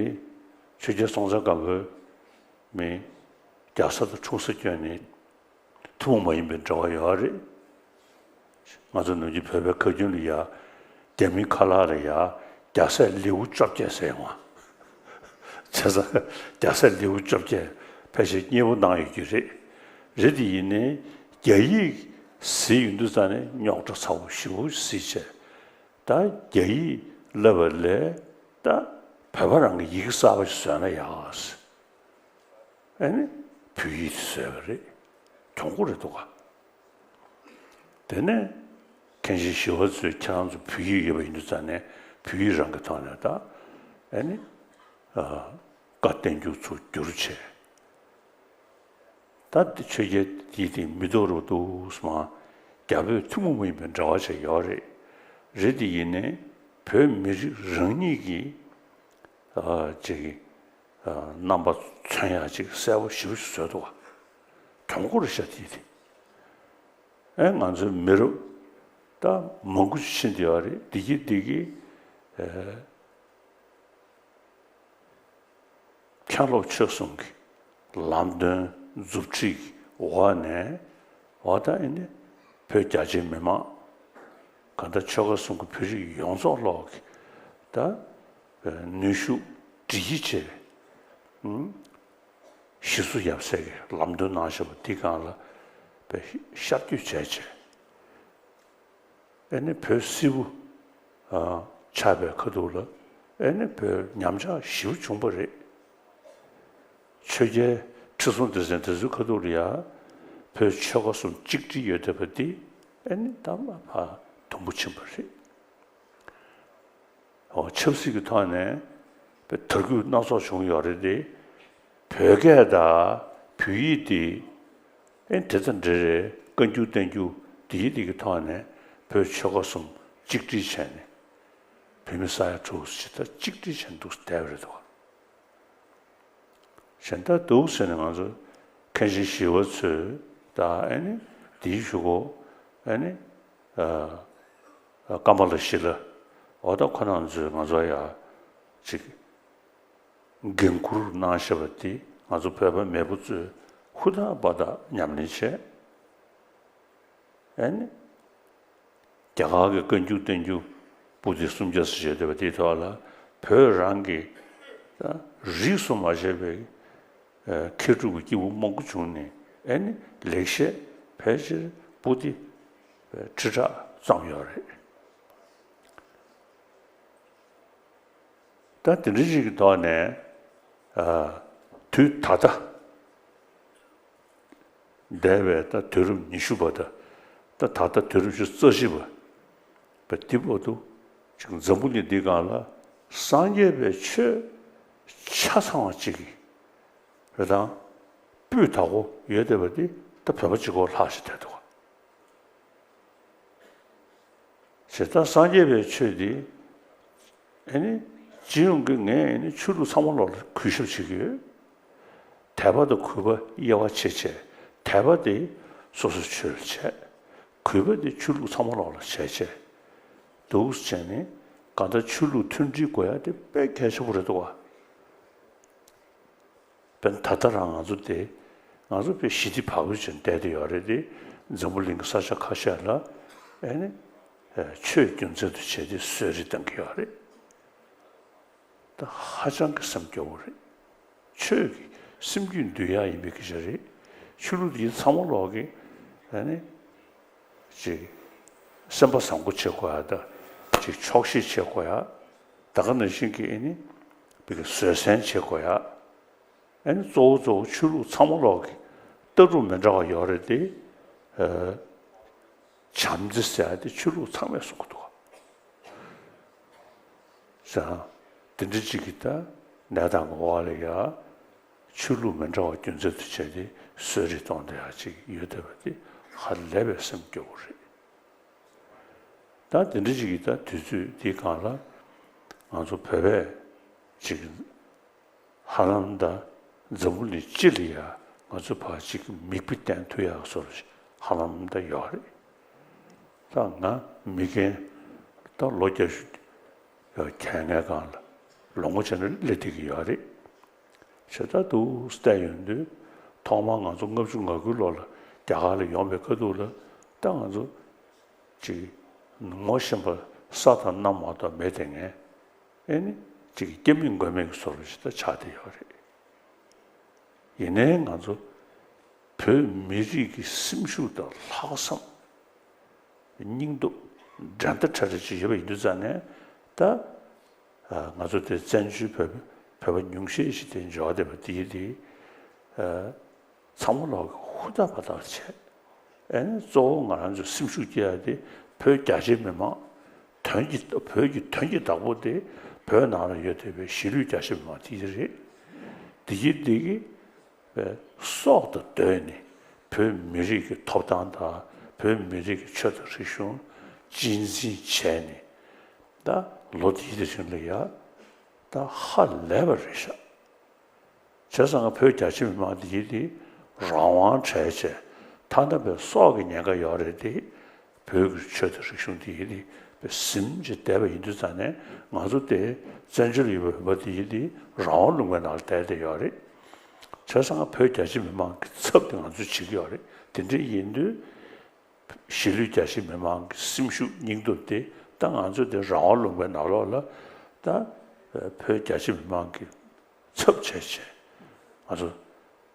ཆོས་རྒྱལ་སྲོང་བཙན་སྒམ་པོའི་མི་རྒྱ་བཟའ་དང་འཁྲུངས་སེ་བསྐྱོན་ནས་ཐུན་མོང་མ་ཡིན་པའི་འབྲེལ་བ་ཡོད་རེད། ང་ཚོ་ནམ་རྒྱུན་བོད་པའི་ཁ་རྒྱུན་ལ་ཡ། རྒྱ་མིའི་ཁ་ལག་ལ་ཡ་རྒྱ་སྲས་ལེའུ་བཅོ་བརྒྱད་ཟེར་ཡོང་བ། བྱས་ཙང་རྒྱ་སྲས་ལེའུ་བཅོ་བརྒྱད་ཕལ་ཆེར་མཉེས་པོ་གནང་ཡོད་རྒྱུ་རེད། རེད་དེ་ཡིན་ནའི་རྒྱ་ཡིག་གཟིགས་ཡོང་དུས་ཙང་ནས་རྙོག་དྲ་ཚ་པོ་ཞེ་པོ་གཟིགས་བྱས། ད་རྒྱ་ཡིག་བསླབ་པ་ལས་ད་བོད་པ་རང་གི་ཡི་གེ་གསར་པ་ཞིག་བཟོས་ན་ཡག་ཨ་ནི་བོད་ཡིག་དེ་བཟོས་པ་རེད། གྱོང་པོ་རེད་འདུག་ག་དེ་ནས་མཁན་ཆེན་ཞི་བ་འཚོས་ཁྱེད་རང་ཚོ་བོད་ཡིག་ཡོད་པ་ཡིན་དུས་ཙང་ནས་ བོད་ཡིག་རང་གི་ཐོག་ནས་ད་ཨེ་ནི་ཨ་བཀའ་བསྟན་འགྱུར་ཚུར་བསྒྱུར་བྱས། ད་འདི་ཆོས་རྒྱལ་དེ་དེ་མི་ཐོག་རུ་འདུག་སེ་མ། རྒྱ་བོད་ཐུན་མོང་མ་ཡིན་པའི་འབྲེལ་བ་ཅིག་ཡོད་རེད། རེད་དེ་ཡིན་ནའི་བོད་མི་རིགས་རང་ཉིད་ཀྱི་ཨ་ཅིག་ཨ་རྣམ་པ་མཚོན་ཡག་ཅིག་གསལ་པོ་ཞེ་པོ་ཞིག་བཟོས་འདུག་བ། གྱོང་པོ་རེད་ཤག་དེ་དེ། ཨེ་ང་ཚོའི་མི་རབས་ད་མང་པོ་ཞིག་ཕྱིན་བསྡད་ཡོད་རེད། འདི་གི་འདི་གི་ཨེ། མཁན་སློབ་ཆོས་གསུམ་གྱི་ལམ་སྟོན་མཛུབ་ཁྲིད་ཀྱི་འོག་ནས་འོ་ད་ཨེ་ནི་བོད་རྒྱ་ཆེའི་མི་མང་གང་ལྟར་ཆོལ་ཁ་གསུམ་གྱི་བོད་རིགས་ཡོངས་རྫོགས་ལོག་གི་ད་ནུས་ཤུགས་སྒྲིལ་གྱིས་བྱས་ཨུམ་ཞི་སུ་ཡབ་སྲས་ཀྱིས་ལམ་སྟོན་གནང་བཞག་པ་འདི་སྒང་ལ་དཔེ་ཤར་བསྐྱོད་བྱས་བྱས། ཨེ་ནི་བོད་སིལ་བུ་ཨ་ཆགས་པའི་ཁ་ཐུག་ལ་ཨེ་ནི་བོད་ཉམས་ཆག་ཞེ་པོ་བྱུང་བ་རེད། ཆོས་རྒྱལ་ཁྲི་སྲོང་ལྡེ་བཙན་དེ་ཚོའི་ཁ་ཐུག་ལ་ཡ་བོད་ཆོལ་ཁ་གསུམ་གཅིག་སྒྲིལ་ཡོད་བསྡད་པ་འདི་ཨེ་ནི་ད་མ་ཕར་དུམ་བུ་ཕྱིན་པ་རེད། འོ་ཆབ་སྲིད་ཀྱི་ཐོག་ནས་དཔེ་དར་རྒུད་སྣ་ཚོགས་བྱུང་ཡོད་རེད་དེ། བོད་སྐད་དང་བོད་ཡིག་དེ་ཨེ་དེ་དང་འབྲེལ་རེད། བཀའ་འགྱུར་བསྟན་འགྱུར་དེའི་དེ་གི་ཐོག་ནས་བོད་ཆོལ་ཁ་གསུམ་གཅིག་སྒྲིལ་བྱས་ནས་བོད་མི་ས་ཡ་དྲུག་ཅུ་ད་གཅིག་སྒྲིལ་བྱས་འདུག་བསྡད་པ་རེད་དོ། གཞན་ད་འདུག་ཟེར་ནས་ང་ཚོ་མཁན་ཆེན་ཞི་བ་འཚོས་ད་ཨེ་ནི་དེའི་གཞུག་གུ་ཨེ་ནི་ཨ་ཀ་མ་ལ་ཤི་ལ་འོ་ད་ཁོ་རང་ཚོས་ང་ཚོ་ཡ་ཅིག་འགན་འཁུར་གནང་བཞག་པ་དེ་ང་ཚོ་བོད་པ་མེས་པོ་ཚོས་ཧུར་ཐག་འབད་ཐག་ཉམས་ལེན་བྱས། ཨེ་ནི། རྒྱ་གར་གྱི་བཀའ་འགྱུར་བསྟན་འགྱུར་པོ་ཏི་སུམ་བརྒྱ་ཙམ་བཞེས་བསྡད་པ་དེའི་ཐོག་ལ་བོད་རང་གི་རིས་སུ་མ་ཆད་པའི་མཁས་གྲུབ་ཀྱི་སྐྱེས་བུ་མང་པོ་བྱུང་ནས་ཨེ་ནི་ལེགས་བཤད་ཕལ་ཆེར་པོ་ཏི་ཁྲི་ཕྲག་ཙམ་ཡོད་རེད། ད་དེ་འདྲ་ཞིག་གི་ཐོག་ནས་དུས་ད་ལྟ། འདས་པའི་ད་དུས་རབས་ཉི་ཤུ་པ་དང་ད་ད་ལྟ་དུས་རབས་བཅུ་རྩ་བཞི་པ་བ་འདི་བར་དུ་ཅིག་འཛམ་བུ་གླིང་འདིའི་སྒང་ལ་སངས་རྒྱས་པའི་ཆོས་ཆ་ཚང་བ་ཅིག་གི་རེ་དང་སྤུས་དག་པོ་ཡོད་བསྡད་པ་འདི་ད་བོད་པ་གཅིག་པོ་ལྷག་ཤིག་བསྡད་འདུག་ག། བྱས་ཙང་སངས་རྒྱས་པའི་ཆོས་འདི་ཨེ་ནི་སྤྱི་ཡོངས་ཀྱི་ངས་ཨེ་ནི་ཆོས་ལུགས་ཚང་མ་ལོག་ལ་གུས་ཞབས་བྱེད་ཀྱི་ཡོད། དད་པ་དང་གུས་པ་དབྱེ་བ་ཕྱེ་བྱས་དད་པ་དེ་སོ་སོའི་ཆོས་ལ་བྱས། གུས་པ་དེ་ཆོས་ལུགས་ཚང་མ་ལོག་ལ་བྱས་བྱས་འདུག་བྱས་ནས་གང་ལྟར་ཆོས་ལུགས་མཐུན་སྒྲིལ་དགོས་ཡ་དེ་དཔེ་གལ་ཆེན་པོ་རེད་འདུག་བ། དཔེར་ན་ད་ལྟ་རང་ང་ཚོ་དེ་ང་ཚོ་དཔེ་ཞི་བདེ་བག་ཕེབས་ཅན་བསྡད་དེ་ཡོད་རེད་དེ། འཛམ་བུ་གླིང་གི་ས་ཆ་ཁ་ཤས་ལ་ཨེ་ནི་ཆོས་རྒྱུ་མཚན་དུ་བྱས་ཏེ་གསོད་རེས་གཏོང་གི་ཡོད་རེད། ད་ཧ་ཅང་གི་སེམས་སྐྱོ་བོ་རེད། ཆོས་ཀྱི་སེམས་རྒྱུད་འདུལ་ཡག་ཡིན་པའི་སྐད་ཆ་རེད། ཆོས་ལུགས་འདི་ཚང་མ་ལོག་གི་ཨེ་ནི་ཅིག་སེམས་པ་བཟང་པོ་བྱེད་དགོས་ཡ་དང་ཅིག་ཆོག་ཤེས་བྱེད་དགོས་ཡ། ད་ག་ནང་བཞིན་གྱི་ཨེ་ནི་བི་གི་བཟོད་བསྲན་བྱེད་དགོས་ཡ། ཨེ་ནི་གཙོ་བོ་གཙོ་བོ་ཆོས་ལུགས་ཚང་མ་ལོག་གི་ལྟ་གྲུབ་མི་འདྲ་བ་ཡོད་རེད་དེ། ཨ་བྱམས་བརྩེ་ཟེར་ཡ་དེ་ཆོས་ལུགས་ཚང་མས་གསུང་གི་འདུག་ག། ཟེར་ན། དེ་འདྲ་ཅིག་གི་ད་གནས་སྟངས་ཀྱི་འོག་ལ་ཡ། ཆོས་ལུགས་མི་འདྲ་བ་རྒྱུ་མཚན་དུ་བྱས་ཏེ་གསོད་རེས་གཏོང་བསྡད་ཡ་ཅིག་ཡོད་བསྡད་པ་དེ་ཧ་ལས་པའི་སེམས་སྐྱོ་བོ་རེད། ད་དེ་འདྲ་ཅིག་གི་ད་དུས་ཚོད་འདིའི་སྒང་ལ་ང་ཚོ་བོད་པས་ཅིག་ཧ་ལམ་ད་འཛམ་བུ་གླིང་སྤྱི་ལ་ཡ་ང་ཚོ་ཕར་ཅིག་མིག་དཔེ་བསྟན་ཐུབ་ཡག་བཟོ་འདྲ་ཞིག་ཧ་ལམ་ད་ཡོད་རེད། ད་ང་མི་རྒན་ད་ལོ་བརྒྱད་ཅུ་ཡར་ཁྱེར་ངའི་སྒང་ལ་ལོ་ངོ་བྱས་ན་སླེབས་བསྡད་ཀྱི་ཡོད་རེད། བྱས་ཙང་འདུག་སེ་བལྟས་ཡོང་དུས་ཐོག་མར་ང་ཚོ་ལྔ་བཅུ་ང་དགུའི་ལོ་ལ་རྒྱ་གར་ལ་ཡོང་བའི་ཁ་ཐུག་ལ་ད་ང་ཚོ་ཅིག་ངོ་ཤེས་པ་ས་དང་གནམ་མ་གཏོགས་མེད་དེ་ངས་ཨེ་ནི་ཅིག་སྐྱེ་མེད་མགོན་མེད་ཀྱི་བཟོ་འདྲ་ཞིག་ད་ཆགས་བསྡད་ཡོད་རེད། ཡིན་ནའི་ང་ཚོ་བོད་མི་རིགས་ཀྱི་སེམས་ཤུགས་དང་ལྷག་བསམ། སྙིང་སྟོབས་འགྲན་ཟླ་བྲལ་བྲལ་ཅིག་ཡོད་པ་ཡིན་དུས་ཙང་ནས་ད་ང་ཚོ་དེ་བཙན་བྱོལ་བོད་བོད་པ་ཉུང་ཤས་ཤིག་དེ་འབྱོར་བསྡད་པ་དེ་དེ་ཚང་མ་ལོག་གི་ཧུར་ཐག་འབད་ཐག་བྱས། ཨེ་ནི་གཙོ་བོ་ང་རང་ཚོའི་སེམས་ཤུགས་སྐྱེ་ཡ་དེ་བོད་རྒྱ་ཆེའི་མི་མང་ དོན་གྱི་བོད་ཀྱི་དོན་གྱི་བདག་པོ་དེ་བོད་ནང་ལ་ཡོད་བསྡད་པའི་གཞིས་ལུས་རྒྱ་ཆེ་མི་མང་དེ་རེད། དེ་གི་དེ་གི་པའི་སྲོག་དང་བསྡོས་ནས་བོད་མི་རིགས་ཀྱི་ཐོབ་ཐང་དང་བོད་མི་རིགས་ཀྱི་ཆོས་དང་རིག་གཞུང་གཅེས་འཛིན་བྱས་ནས་ད་ལོ་འདིའི་དེ་རིང་ལ་ཡ་ད་ཧ་ལས་པ་རེད་ཤག་བྱས་ཙང་བོད་རྒྱ་ཆེ་མི་མང་འདི་ཡིན་དེ་རང་དབང་བྲལ་བྱས་ཐ་ན་པའི་སྲོག་གི་ཉེན་ཁ་ཡོད་རེད་དེ། བོད་ཀྱི་ཆོས་དང་རིག་གཞུང་འདི་ཡིན་དེ་པའི་ཟིན་གྱིས་བསྡད་པ་ཡིན་དུས་ཙང་ནས་ང་ཚོ་དེ་བཙན་བྱོལ་ཡོད་པའི་བོད་པ་འདི་ཡིན་དེ་རང་དབང་ལུང་པའི་ནང་ལ་བསྡད་བསྡད་ཡོད་རེད། བྱས་ཙང་བོད་རྒྱ་ཆེ་མི་མང་གི་ཚབ་དེ་ང་ཚོས་བྱེད་ཀྱི་ཡོད་རེད། དེ་འདྲ་ཡིན་དུས་གཞིས་ལུས་རྒྱ་ཆེ་མི་མང་གི་སེམས་ཤུགས་སྙིང་སྟོབས་དེ་ད་ང་ཚོ་དེ་རང་དབང་ལུང་པའི་ནང་ལོགས་ལ་ད་བོད་རྒྱ་ཆེ་མི་མང་གི་ཚབ་བྱས་བྱས་ང་ཚོ་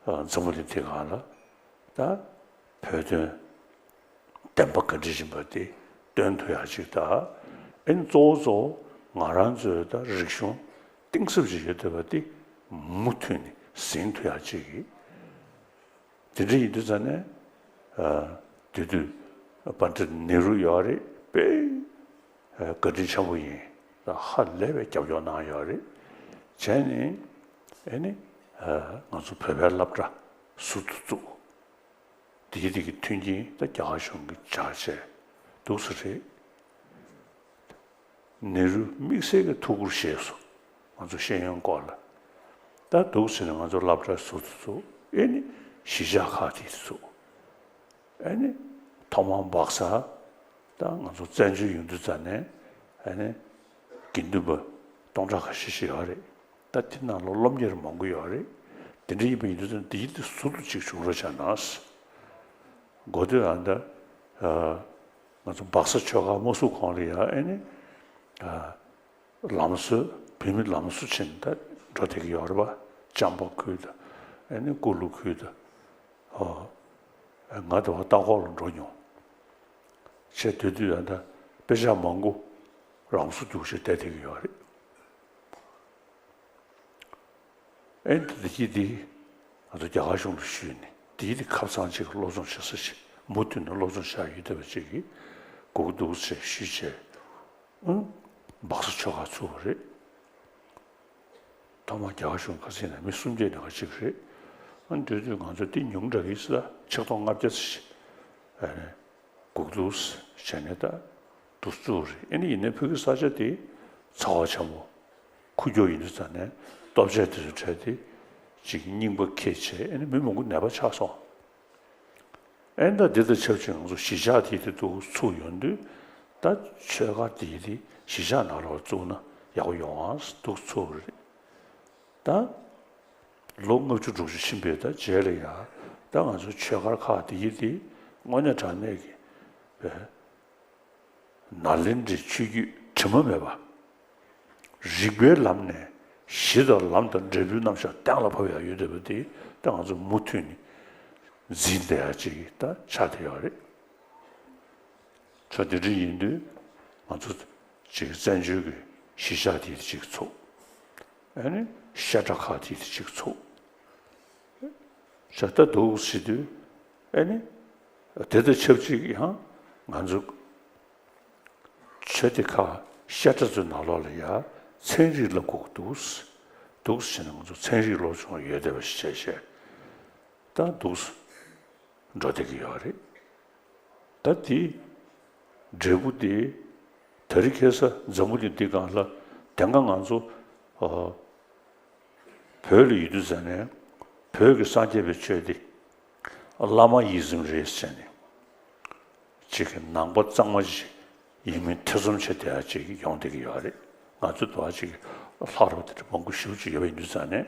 འཛམ་བུ་གླིང་འདི་སྒང་ལ་ད་བོད་དོན་བདེན་པ་ག་འདྲ་ཡིན་པ་དེ་སྟོན་ཐུབ་ཡག་ཅིག་དང་། ཨེ་ནི་གཙོ་བོ་གཙོ་བོ་ང་རང་ཚོའི་ད་རིག་གཞུང་གཏིང་ཟབ་ཅིག་ཡོད་བསྡད་པ་དེ་མུ་མཐུད་ནས་ཟིན་ཐུབ་ཡག་ཅིག་གི་དེ་འདྲ་ཡིན་དུས་ཙང་ནས་དེ་དུས་པཎྜི་ཏ་ནེ་རུ་ཡོད་རེད་དཔེ་བཀའ་དྲིན་ཆེན་པོ་ཡིན། ཧ་ལས་པའི་རྒྱབ་སྐྱོར་གནང་ཡོད་རེད། བྱས་ནས་ཨེ་ནི་ང་ཚོ་བོད་པའི་སློབ་གྲྭ་ཟུར་དུ་བཙུགས། དེ་གི་དེ་གི་མཐུན་རྐྱེན་ད་རྒྱ་གར་གཞུང་གིས་སྦྱར་བྱས་འདུག་ས་རེད། ནེ་རུ་དམིགས་བསལ་གྱི་ཐུགས་ཁུར་བཞེས་སོང་། ང་ཚོ་ཤེས་ཡོན་སྐོར་ལ། ད་འདུག་ཟེར་ནས་ང་ཚོ་སློབ་གྲྭ་ཟུར་དུ་བཙུགས། ཨེ་ནི་གཞིས་ཆགས་ཁག་དེ་བཙུགས། ཨེ་ནི་ཐོག་མར་སྦག་ས་ད་ང་ཚོ་བཙན་བྱོལ་ཡོང་དུས་ཙ་ནས་ཨེ་ནི་དགེ་འདུན་པ་སྟོང་ཕྲག་ཁ་ཤས་ཤིག་ཡོད་རེད། ད་དེ་ནང་ལ་སློབ་གཉེར་མང་པོ་ཡོད་རེད། དེ་འདྲ་ཡིན་པ་ཡིན་དུས་ཙ་ནས་དེ་ཡིན་དུས་ཟུར་དུ་ཅིག་བྱུང་རོགས་བྱས་ན། འགོ་དེ་ཨ་ད་ང་ཚོ་སྦག་ས་ཆོས་སྒར་མ་བཙུགས་གོང་ལ་ཡ་ཨེ་ནི་ལམ་བཟོ་བོད་མི་ལམ་བཟོ་བྱས་ནས་ད་འགྲོ་བསྡད་ཀྱི་ཡོད་རེད་པ། ལྕམ་པ་ཁུལ་དང་ཨེ་ནི་ཀུ་ལུ་ཁུལ་དང་ཨོ་ང་དེ་བ་ལྟ་སྐོར་ལ་འགྲོ་མྱོང་། བྱས་དེ་དུས་ཨ་ད་དཔེ་ཆ་མང་པོ་རང་བཟོ་རྒྱུགས་བྱས་བསྡད་བསྡད་ཀྱི་ཡོད་རེད། ཨེ་འདི་གི་འདི་ང་ཚོ་རྒྱ་གར་གཞུང་ལ་ཞུས་ནས་འདི་གི་འདི་ཁབ་ཚང་ཅིག་སློབ་སྦྱོང་བྱེད་ས་ཞིག་མུ་མཐུད་ནས་སློབ་སྦྱོང་བྱ་ཡུལ་བསྡད་པ་ཅིག་གི་སྒུག་འདུག་ཟེར་ཞུས་བྱས། ཨང་། སྦག་ས་ཆོས་སྒར་ཚུགས་པ་རེད། ཐོག་མར་རྒྱ་གར་གཞུང་ཁ་སང་ནས་མི་སུམ་བརྒྱ་ནས་ཁ་གཅིག་རེད། ཨ་འདོད་དུས་ང་ཚོ་འདི་ཉུང་དྲགས་ཡིན་ས་ཆིག་སྟོང་ལྔ་བརྒྱ་ཙམ་ཞིག་ཨ་ནི་སྒུག་འདུག་བྱས་ནས་ད་འདུག་བཙུགས་རེད། ཨ་ནི་ཡིན་ནའི་ཕ་གི་ས་ཆ་དེ་ཚ་བ་ཆེན་པོ་ཁུག་ཀྱོག་ཡིན་དུས་ཙ་ནས་ལྟོ་ཆས་དེ་ཚོ་འཕྲད་དེ་ཅིག་རྙིང་པ་ཁྱེར་བྱས་ཨ་ནི་མི་མང་པོ་ནད་པ་ཆགས་སོང་། ཨེ་ད་འདི་དང་ཆབས་ཅིག་ང་ཚོ་གཞིས་ཆགས་དེ་དེ་འདུག་ཚུགས་ཡོང་དུས་ད་ཆོས་སྒར་དེ་དེ་གཞིས་ཆགས་ནང་ལོགས་བཙུགས་ན་ཡག་པོ་ཡོང་ཨ་འདུག་ཚུགས་རེད། ད་ལོ་ལྔ་བཅུ་དྲུག་ཅུ་ཕྱིན་པའི་ད་རྗེས་ལ་ཡང་ད་ང་ཚོ་ཆོས་སྒར་ཁག་དེ་དེ་དངོས་གནས་དྲང་གནས་ཀྱི་བའི་ནཱ་ལེནྡྲའི་ཆོས་བརྒྱུད་དྲི་མ་མེད་པ། རིགས་པའི་ལམ་ནས་གཞི་དང་ལམ་དང་འབྲས་བུའི་རྣམ་གཞག་གཏན་ལ་ཕབ་ཡག་ཡོད་བསྡད་པ་དེ་ད་ང་ཚོ་མུ་མཐུད་ནས་འཛིན་བསྡད་ཡག་ཅིག་ད་ཆགས་བསྡད་ཡོད་རེད། ཆ་དེ་འདྲ་ཡིན་དུས་ང་ཚོ་ཅིག་བཙན་བྱོལ་གྱི་གཞིས་ཆགས་དེ་ཅིག་ཚུགས། ཨ་ནི་བཤད་གྲྭ་ཁག་དེ་ཅིག་ཚུགས། བྱ་ལྟ་འདུག་ཟེར་དུས་ཨ་ནི་དེ་དང་ཆབས་ཅིག་ཡང་ང་ཚོ་ཆོས་སྡེ་ཁག་བཤད་གྲྭ་ཚོའི་ནང་ལོགས་ལ་ཡ་ཚན་རིག་བསླབ་དགོས་ཀྱི་འདུག་འདུག་ཟེར་ནས་ང་ཚོ་ཚན་རིག་སློབ་སྦྱོང་ཡོད་བསྡད་པ་ཞིག་བྱས་བྱས་ད་འདུག་འགྲོ་བསྡད་ཀྱི་ཡོད་རེད། ད་དེ་འབྲས་བུ་དེ་དེ་རིང་ཁ་སང་འཛམ་བུ་གླིང་འདི་སྒང་ལ་དེ་སྔ་ང་ཚོ་ཨ་བོད་ལ་ཡོད་དུས་ཙ་ནས་བོད་ཀྱི་སངས་རྒྱས་པའི་ཆོས་དེ་བླ་མ་ཡི་ཟམ་རེད་ཟེར་ནས་ཅིག་གི་ནང་པ་གཙང་མ་ཅིག་ཡིན་མིན་ཐེ་ཚོམ་བྱེད་བསྡད་ཡ་ཅིག་ཡོང་བསྡད་ཀྱི་ཡོད་རེད། ང་ཚོ་དུ་བ་ཅིག་ལྷག་རོགས་དེ་འདྲ་མང་པོ་ཞེ་པོ་ཅིག་ཡོད་པ་ཡིན་དུས་ཙ་ནས།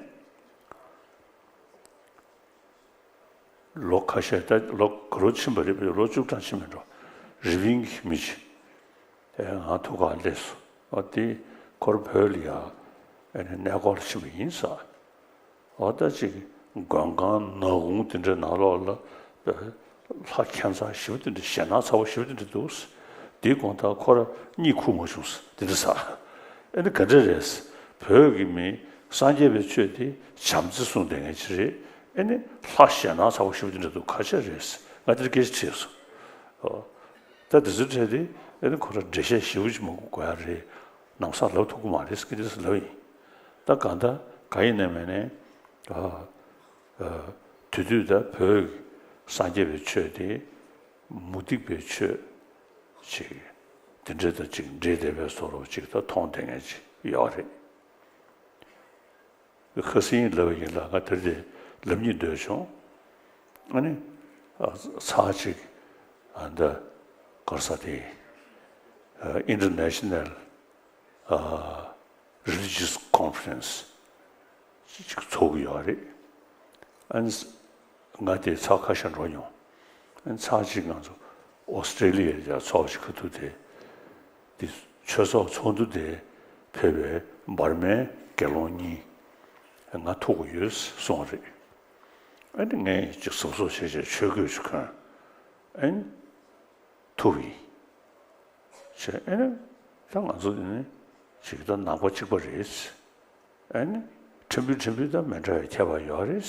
ལོ་ཁ་ཤས་ད་ལོ་ག་ལོ་ཕྱིན་པ་རེད་པས། ལོ་བཅུ་གྲངས་ཕྱིན་མི་འགྲོ། རི་པིན་གྱི་མི་ཅིག་དེ་ང་ཐུག་ག་སླེབས་སོང་། ཨ་དེ་ཁོ་རང་བོད་ལ་ཡ་ཨ་ནི་གནས་སྐོར་ལ་ཕྱིན་པ་ཡིན་ས། ཨ་ད་ཅིག་མགོན་ཁང་ནག་ཁུང་དེ་འདྲའི་ནང་ལོགས་ལ་ལྷ་ཁྱད་མཚར་ཞེ་པོ་དེ་འདྲ་ཞེད་སྣང་ཚ་པོ་ཞེ་པོ་དེ་འདྲ་འདུག་དེའི་དགོང་དག་ཁོ་རང་གཉིད་ཁུག་མ་བྱུང་། དེ་འདྲ་ས། ཨ་ནི་ག་འདྲ་རེད། བོད་ཀྱི་མི་སངས་རྒྱས་པའི་ཆོས་དེ་བྱམས་བརྩེ་གསུངས་བསྡད་མཁན་ཅིག་རེད། ཨ་ནི་ལྷ་ཞེད་སྣང་ཚ་པོ་ཞེ་པོ་དེ་འདྲ་འདུག་ག་ཅི་རེད། ང་དེར་སྐད་ཆ་དྲིས་སོང་། ཨོ། ད་དེ་ཚོའི་གྲས་དེ་ དེ་ནི་ཁོ་རང་འགྲེལ་བཤད་ཞིབ་པོ་ཅིག་མ་དགོས་དགོས་ཡ་རེད། ནམ་སང་ལབ་ཐུབ་ཀྱི་མ་རེད་ཟེར་གྱི་རེད་ཟེར་ལབ་ཡིན། ད་གང་ལྟར་གང་ཡིན་ནའི་མིན་ནའི། ཨ། ཨ། དེ་དུས་ད་བོད་ཀྱི་སངས་རྒྱས་པའི་ཆོས་དེ་མུ་སྟེགས་པའི་ཆོས་ཅིག་དེ་འདྲ་དང་ཅིག་འདྲེས་བསྡད་པའི་བཟོ་འདྲ་ཅིག་ད་མཐོང་བསྡད་མཁན་ཅིག་ཡོད་རེད། ཁ་སང་ལབ་པ་ཡིན་ལ། ང་དེར་དེ་ལབ་སྙིང་འདོད་བྱུང་། ཨ་ནི། ཨ། ཚར་གཅིག་ཨ། འདི་ག་རེ་ཟེར། དེ། ཨ། International ཨ། Religious Conference ཅིག་ཚོགས་ཀྱི་ཡོད་རེད། ཨ་ནི། ང་དེ་ཚར་ཁ་ཤས་འགྲོ་མྱོང་། ཨ་ནི་ཚར་གཅིག་ང་ཚོ་ཨོ་སི་ཀྲེ་ལི་ཡ་ལ་ཡ་ཚོགས་ཞིག་ཁ་ཐུག་དེ། དེ་ཆོས་ཚོགས་ཚོགས་འདུ་དེ་ཕེབས་པའི་འབར་མའི་དགེ་སློང་གཉིས་ང་ཐུག་གི་ཡོད་གསུངས་རེད། ཨ་ནི་ངས་ཅིག་གཟབ་གཟབ་བྱས་བྱས་ཆོས་གོས་ཅིག་གོན། ཨ་ནི་ཐུག་ཡིན། བྱས། ཨ་ནི་ད་ང་ཚོ་འདི་ནི་ཅིག་ད་ནང་པ་གཅིག་པ་རེད། ཨ་ནི་ཕྲན་བུ་ཕྲན་བུ་ད་མི་འདྲ་བའི་ཁྱད་པར་ཡོད་རེད།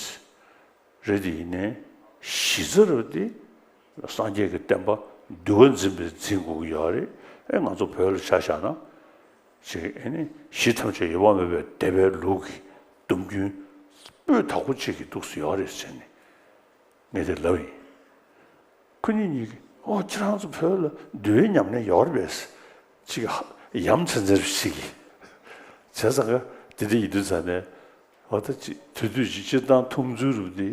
རེད་དེ་ཡིན་ནའི་གཞི་རྩ་རུ་དེ་སངས་རྒྱས་ཀྱི་བསྟན་པ་འདུལ་བ་འཛིན་པའི་འཛིན་དགོས་ཀྱི་ཡོད་རེད། ཨེ། ང་ཚོ་བོད་ལ་ཆ་བཞག་ན་ཅིག་ཨ་ནི་གཞི་ཐམས་ཅད་ཡོད་པར་སྨོན་པའི་སྡེ་པའི་ལུགས་ཀྱི་སྡོམ་རྒྱུན་སྤུས་དག་པོ་ཅིག་གི་འདུག་སེ་ཡོད་རེད་ཟེར་ནས་ངས་དེ་ལབ་ཡིན། ཁོ་གཉིས་གཉིས་ཀྱིས། ཨོ། ཁྱེད་རང་ཚོ་བོད་ལ་འདུལ་བའི་ཉམས་ལེན་ཡོད་རེད་པས། ཅིག་ཡ་མཚན་ཚན་ཞིག་གིས། བྱས་ཙང་ག་དེ་འདྲ་ཡིན་དུས་ཙང་ནས། འོ། ད་ཅིག་དེ་དུས་ཀྱི་སྤྱིར་བཏང་མཐོང་ཚུལ་རུ་དེ་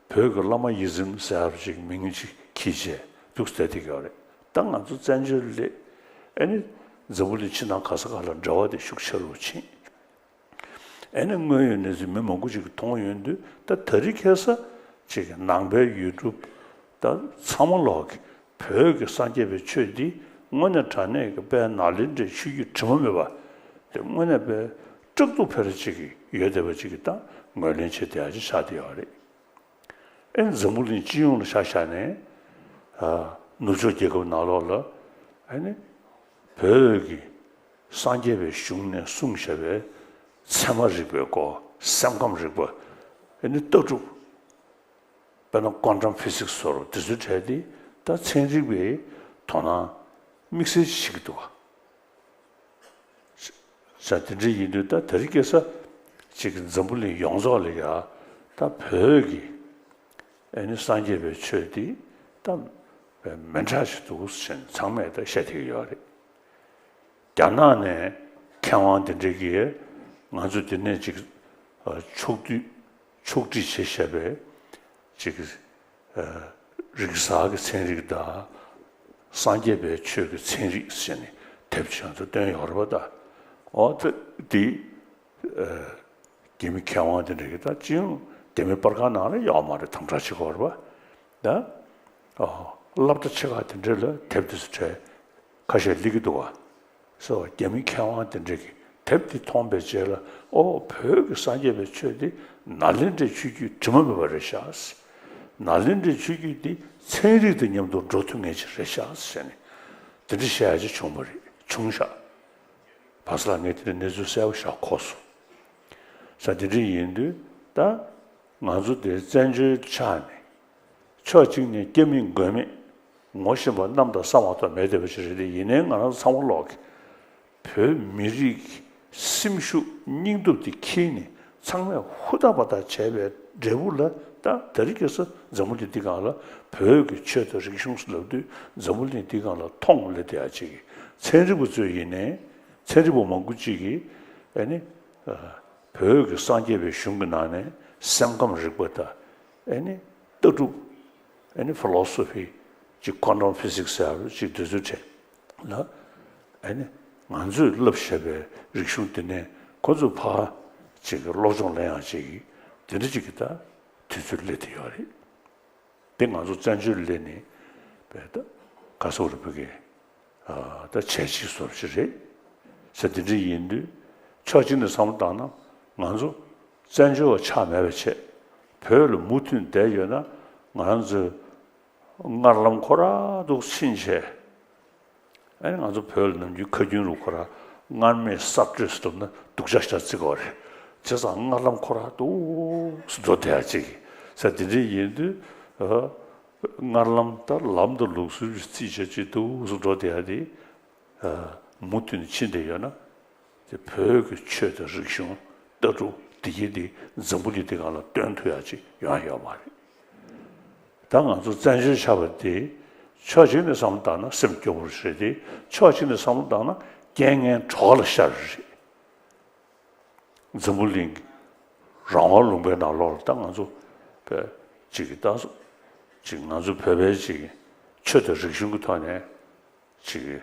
བོད་ཀྱི་བླ་མ་ཡིད་བརྟན་ཟེར་བ་ཅིག་མིང་ཅིག་འཁྱེར་བྱས་འདུག་སེ་བསྡད་ཀྱི་ཡོད་རེད། ད་ང་ཚོ་བཙན་བྱོལ་སླེབས། ཨ་ནི་འཛམ་བུ་གླིང་ཕྱི་ནང་ག་ས་ག་ལ་འབྲེལ་བ་དེ་ཤུགས་ཆེ་རུ་ཕྱིན། ཨ་ནི་དངོས་ཡོད་གནས་ཚུལ་མི་མང་པོ་ཅིག་གིས་མཐོང་ཡོང་དུས། ད་དེ་རིང་ཁ་སང་ཅིག་ནང་པའི་ཡུལ་གྲུ་ད་ཚང་མ་ལོག་གིས་བོད་ཀྱི་སངས་རྒྱས་པའི་ཆོས་འདི་དངོས་གནས་དྲང་གནས་ཀྱི་དཔལ་ནཱ་ལེནྡྲའི་ཆོས་བརྒྱུད་དྲི་མ་མེད་པ་དེ་དངོས་གནས་དཔེ་སྐྲག་སྡུག་ཕལ་ཆེར་ཅིག་ཡོད་བསྡད་པ་ཅིག་གིས་ད་ངོས་ལེན་བྱེད་བསྡད་ཡ་ཅིག་ཆགས་བསྡད་ཡོད་རེད། ཨེ། འཛམ་བུ་གླིང་སྤྱི་ཡོངས་ལ་ཆ་བཞག་ནས། ཨ། ནུབ་ཕྱོགས་རྒྱལ་ཁབ་ནང་ལོགས་ལ། ཨ་ནི་བོད་ཀྱི་སངས་རྒྱས་པའི་གཞུང་ནས་གསུངས་བཞག་པའི་ཚད་མ་རིག་པའི་སྐོར། སེམས་ཁམས་རིག་པ། ཨ་ནི་ལྟ་གྲུབ། དཔེར་ན་ཀོན་ཊམ་ཕི་སིག་སི་སོགས་དེ་ཚོའི་གྲས་དེ་ད་ཚན་རིག་པའི་དོ་སྣང་དམིགས་བསལ་བྱེད་ཀྱི་འདུག་བ། བྱས། དེ་འདྲ་ཡིན་དུས་ད་དེ་རིང་ཁ་སང་ཅིག་འཛམ་བུ་གླིང་ཡོངས་རྫོགས་ལ་ཡ་ད་བོད་ཀྱི། ཨ་ནི་སངས་རྒྱས་པའི་ཆོས་འདི་ད་མི་འདྲ་ཞིག་འདུག་ཟེར་ནས་ཚང་མས་ད་བཤད་བསྡད་ཀྱི་ཡོད་རེད། རྒྱ་ནག་ནས་མཁས་དབང་དེ་འདྲ་གིས་ང་ཚོ་འདི་ནས་ཅིག་ཨ། ཕྱོགས་བསྡུས་ཕྱོགས་སྒྲིག་བྱས་བཞག་པའི་ཅིག་ཨ། རིག་གསར་གྱི་ཚན་རིག་དང་། སངས་རྒྱས་པའི་ཆོས་ཀྱི་ཚན་རིག་ཟེར་ནས་དེབ་ཅིག་ང་ཚོ་བཏོན་ཡོད་རེད་པ། ད། འོ། ད་འདི། ཨ། རྒྱ་མི་མཁས་དབང་དེ་འདྲ་གིས། ད་སྤྱི་ཡོངས་རྒྱ་མི་སྤར་ཁང་ནང་ལ་ཡོད་མ་རེད། དམ་དྲག་བྱེད་ཀྱི་ཡོད་རེད་པ། ད། ཨ། སློབ་གྲྭ་ཆེ་ཁག་དེ་འདྲ་ལ་དེབ་དེ་ཚོ་གྲས་ཁ་ཤས་སླེབས་ཀྱི་འདུག་ག། སོ། རྒྱ་མི་མཁས་དབང་དེ་འདྲ་གིས་དེབ་དེ་མཐོང་བའི་རྗེས་ལ། ཨོ། བོད་ཀྱི་སངས་རྒྱས་པའི་ཆོས་འདི་ནཱ་ལེནྡྲའི་ཆོས་བརྒྱུད་དྲི་མ་མེད་པ་རེད་ཤག། ནཱ་ལེནྡྲའི་ཆོས་བརྒྱུད་འདི་ཚན་རིག་དང་མཉམ་དུ་འགྲོ་ཐུབ་མཁན་ཅིག་རེད་ཤག་ཟེར་ནས་དེ་འདྲ་བཤད་ཡ་ཅིག་བྱུང་བ་རེད། བྱུང་ཤག། བར་སྐབས་ལ་ངས་དེ་འདྲའི་གནས་ཚུལ་གསལ་པོ་ཞིག་གོ་སོང་། ས། དེ་འདྲ་ཡིན་དུས་ད་ང་ཚོ་དེ་བཙན་བྱོལ་ཆགས་ནས། ཕྱོགས་གཅིག་ནས་སྐྱབས་མེད་མགོན་མེད། ངོ་ཤེས་པ་གནམ་དང་ས་མ་གཏོགས་མེད་བསྡད་པ་ཞིག་རེད་དེ། ཡིན་ནའི་ང་རང་ཚང་མ་ལོག་གིས་བོད་མི་རིགས་སེམས་ཤུགས་སྙིང་སྟོབས་དེ་འཁྱེར་ནས་ཚང་མས་ཧུར་ཐག་པ་ཐག་བྱས་པའི་འབྲས་བུ་ལ། ད་དེ་རིང་ཁ་སང་འཛམ་བུ་གླིང་འདི་སྒང་ལ་བོད་ཀྱི་ཆོས་དང་རིག་གཞུང་ཟེར་ལབ་དུས་འཛམ་བུ་གླིང་འདི་སྒང་ལ་མཐོང་སླེབས་བསྡད་ཡ་ཅིག་གི། ཚན་རིག་པ་ཚོས། ཡིན་ནའི་ཚན་རིག་པ་མང་པོ་ཅིག་གིས། ཨ་ནི། ཨ། བོད་ཀྱི་སངས་རྒྱས་པའི་གཞུང་གི་ནང་ནས་སེམས་ཁམས་རིག་པ་དང་། ཨ་ནི་ལྟ་གྲུབ། ཨ་ནི་ཕི་ལོ་སོ་ཕི། ཅིག་ཀོན་ཊམ་ཕི་སིག་སི་ཟེར་བ་ཅིག་དེ་ཚོའི་གྲས་ལ། ཨ་ནི་ང་ཚོས་བསླབས་བཞག་པའི་རིག་གཞུང་དེ་ནས་ཁོ་ཚོས་ཕར་ཅིག་གི་སློབ་སྦྱོང་ལེན་ཡག་ཅིག་གི་དེ་འདྲ་ཅིག་གི་ད་དུས་ཚོད་སླེབས་བསྡད་ཡོད་རེད། དེ་ང་ཚོ་བཙན་བྱོལ་སླེབས་ནས་བས་ད་ག་ཟེར་དགོས་རེད། བོད་ཀྱི། ཨ། ད་བྱས་རྗེས་བཟོ་ཞིག་རེད་ཟེར། དེ་འདྲ་ཡིན་དུས་ཕྱོགས་གཅིག་ནས་བསམ་བློ་བཏང་ན། ང་ཚོ་བཙན་བྱོལ་བ་ཆགས་མེད་པ་བྱས། བོད་ལ་མུ་མཐུད་བསྡད་ཡོད་ན། ང་ཚོའི་མངར་ལམ་ཁོ་རང་འདུག་ཕྱིན་བྱས། ཨ་ནི་ང་ཚོ་བོད་ལ་ནམ་རྒྱུན་ཁ་རྒྱུན་རུ་ཁོ་རང་མངར་མེད་གསར་བགྲོད་ཟེར་ཐུབ་ན་སྡུག་ཅག་ཞེ་དྲག་བརྩི་གི་ཡོད་རེད། བྱས་ཙང་མངར་ལམ་ཁོ་རང་འདུག་སེ་འགྲོ་བསྡད་ཡ་ཅིག་ཟེར། དེ་འདྲ་ཡིན་དུས། ཨ། མངར་ལམ་དང་ལམ་དང་ལུགས་སྲོལ་རྩིས་བྱས་བྱས་འདུག་སེ་འགྲོ་བསྡད་ཡ་དེ། མུ་མཐུད་ནས་ཕྱིན་བསྡད་ཡོད་ན། དེ་བོད་ཀྱི་ཆོས་དང་རིག་གཞུང་ལྟ་གྲུབ་འདི་གྱད་དེ་འཛམ་བུ་གླིང་འདི་སྒང་ལ་སྟོན་ཐུབ་ཡག་ཅིག་ཡོང་ཡོད་མ་རེད། ད་ང་ཚོ་བཙན་བྱོལ་ཆགས་པ་དེ་ཕྱོགས་གཅིག་ནས་བསམ་བློ་བཏང་ན་སེམས་སྐྱོ་པོ་རེད་དེ། ཕྱོགས་གཅིག་ནས་བསམ་བློ་བཏང་ན་རྐྱེན་ངན་གྲོགས་ལ་ཤར་རེད། འཛམ་བུ་གླིང་གི་རང་དབང་ལུང་པའི་ནང་ལོགས་ལ་ད་ང་ཚོ་བོད་ཅིག་གི་ད་ཅིག་ང་ཚོ་བོད་པའི་ཅིག་ཆོས་དང་རིག་གཞུང་གི་ཐོག་ནས་ཅིག་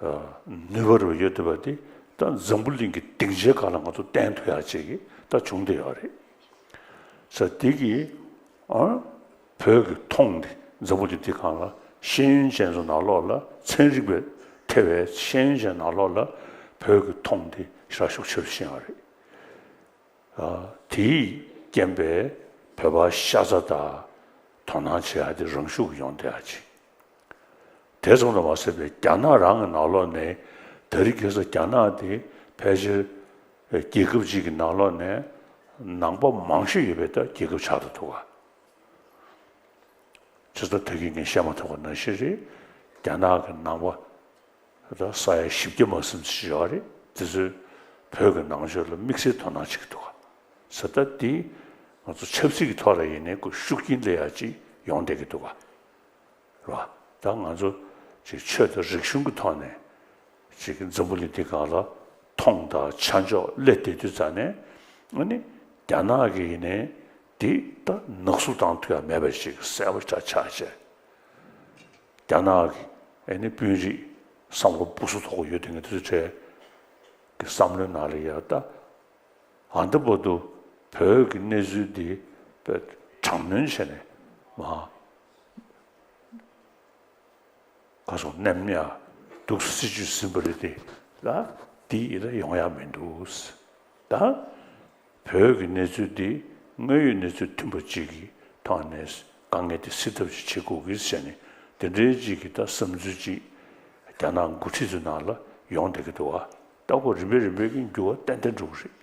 ནུས་པ་རུ་ཡོད་བསྡད་པ་དེ་ད་འཛམ་བུ་གླིང་གི་སྡིངས་ཆའི་སྒང་ལ་ང་ཚོ་བསྟན་ཐུབ་ཡག་ཅིག་གི་ད་བྱུང་བསྡད་ཡོད་རེད། ས་དེ་གི་ཨ་བོད་ཀྱི་མཐོང་དེ་འཛམ་བུ་གླིང་འདི་སྒང་ལ་ཤེས་ཡོན་ཅན་ཚོ་ནང་ལོགས་ལ་ཚན་རིག་པའི་ཐེ་བའི་ཤེས་ཡོན་ཅན་ནང་ལོགས་ལ་བོད་ཀྱི་མཐོང་དེ་ཞེ་དྲག་ཤུགས་ཆེ་རུ་ཕྱིན་ཡོད་རེད། ཨ་དེའི་རྐྱེན་པས་བོད་པ་ཤ་ཚ་དང་དོ་སྣང་བྱེད་ཡག་དེ་རང་ཤུགས་ཡོང་བསྡད་ཡག་ཅིག་དེ་ཙམ་དུ་མ་ཟད་པའི་རྒྱ་ནག་རང་གི་ནང་ལོགས་ནས་དེ་རིང་ཁ་སང་རྒྱ་ནག་དེ་ཕལ་ཆེར་རྒྱལ་ཁབ་ཅིག་གི་ནང་ལོགས་ནས་ནང་པ་མང་ཤོས་ཡོད་པའི་ད་རྒྱལ་ཁབ་ཆགས་བསྡད་འདུག་ག་བྱས་ཙང་ད་གིན་ངས་བཤད་མ་ཐུབ་པ་ནང་བཞིན་རེད། རྒྱ་ནག་གི་ནང་པ་ད་ས་ཡ་བཞི་བརྒྱ་མ་ཟིན་ཙམ་ཞིག་ཡོད་རེད། དེ་ཚོས་བོད་ཀྱི་ནང་ཆོས་ལ་དམིགས་བསལ་དོ་སྣང་བྱེད་ཀྱི་འདུག་ག་ས་ད་དེ་ང་ཚོ་ཆབ་སྲིད་ཀྱི་ཐོག་ལ་ཡིན་ནའི་ཁོ་ཤུགས་རྐྱེན་སླེབས་ཡག་ཅིག་ཡོང་བསྡད་ཀྱི་འདུག་ག་རེད་བ། ད་ང་ཚོ་ཅིག་ཆོས་དང་རིག་གཞུང་གི་ཐོག་ནས་ཅིག་འཛམ་བུ་གླིང་འདི་སྒང་ལ་མཐོང་དང་ཆ་འཇོག་སླེབས་བསྡད་དུས་ཙ་ནས། ཨ་ནི་རྒྱ་ནག་གི་ཡིན་ནའི་འདི་ད་ནག་བསུབ་བཏང་ཐུབ་ཡག་མེད་པ་ཞིག་གསལ་པོ་ཆགས་ཆགས་བྱས། རྒྱ་ནག་གི་ཨ་ནི་དཔོན་རིགས་བསམ་བློ་སྦུ་སུ་ཐོག་ཡོད་དེ་ངས་དེ་ཚོ་གྲས་ཀྱི་བསམ་བློའི་ནང་ལ་ཡ་ད། ཨ་འདི་བར་དུ་བོད་ཀྱི་གནས་ཚུལ་འདི་དཔེ་དྲག་གནོན་བྱས་ནས་མ་ག་སོང་ནེམ་ཡ་འདུག་སྲིད་ཇུས་ཟིན་པ་རེད་དེ་ལ་འདི་ཡི་ལ་ཡོང་ཡ་མི་འདུག་ད་བོད་ཀྱི་གནས་ཚུལ་འདི་དངོས་ཡོད་གནས་ཚུལ་མཐུན་པ་གཅིག་གི་ཐོག་ནས་དཀའ་ངལ་དེ་སེལ་ཐབས་ཤིག་བྱེད་དགོས་ཀྱི་ཟེར་ནས་དེ་འདྲའི་གཅིག་གི་ད་བསམ་ཚུལ་གཅིག་རྒྱ་ནག་འགོ་ཁྲིད་ཚོའི་ནང་ལ་ཡོང་བསྡད་ཀྱི་འདུག་བ། ད་ཁོ་རིམ་པས་རིམ་པས་ཀྱི་འགྱུར་བ་ཏན་ཏན་འགྲོ་གི་རེད།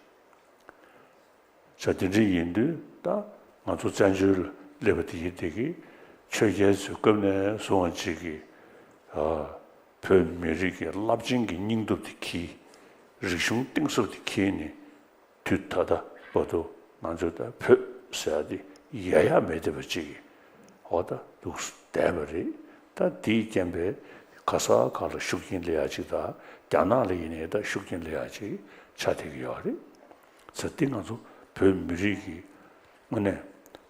ས་དེ་འདྲ་ཡིན་དུས་ད་ང་ཚོ་བཙན་བྱོལ་ལ་སླེབས་པ་དེ་ཡིན་དེ་གི་ཆོས་རྒྱལ་ཚོའི་སྐབས་ནས་བཟུང་བ་ཅིག་གི་ཨ་བོད་མི་རིགས་ཀྱི་རླབས་ཆེན་གྱི་སྙིང་སྟོབས་དེ་གིས་རིག་གཞུང་གཏིང་ཟབ་དེ་གིས་ནི་དུས་ད་ལྟ་བར་དུ་ང་ཚོ་ད་བོད་ཟེར་ཡ་དེ་ཡལ་ཡ་མེད་བསྡད་པ་ཅིག་གི་འོ་ད་འདུག་བསྡད་པ་རེད། ད་དེའི་རྐྱེན་པས་ག་ས་ག་ལ་ཤུགས་རྐྱེན་སླེབས་ཡ་ཅིག་དང་རྒྱ་ནག་ལ་ཡིན་ནའི་ད་ཤུགས་རྐྱེན་སླེབས་ཡ་ཅིག་ཆགས་བསྡད་ཀྱི་ཡོད་རེད། ས་འདི་ང་ཚོ་བོད་མི་རིགས་ཀྱི་དངོས་གནས་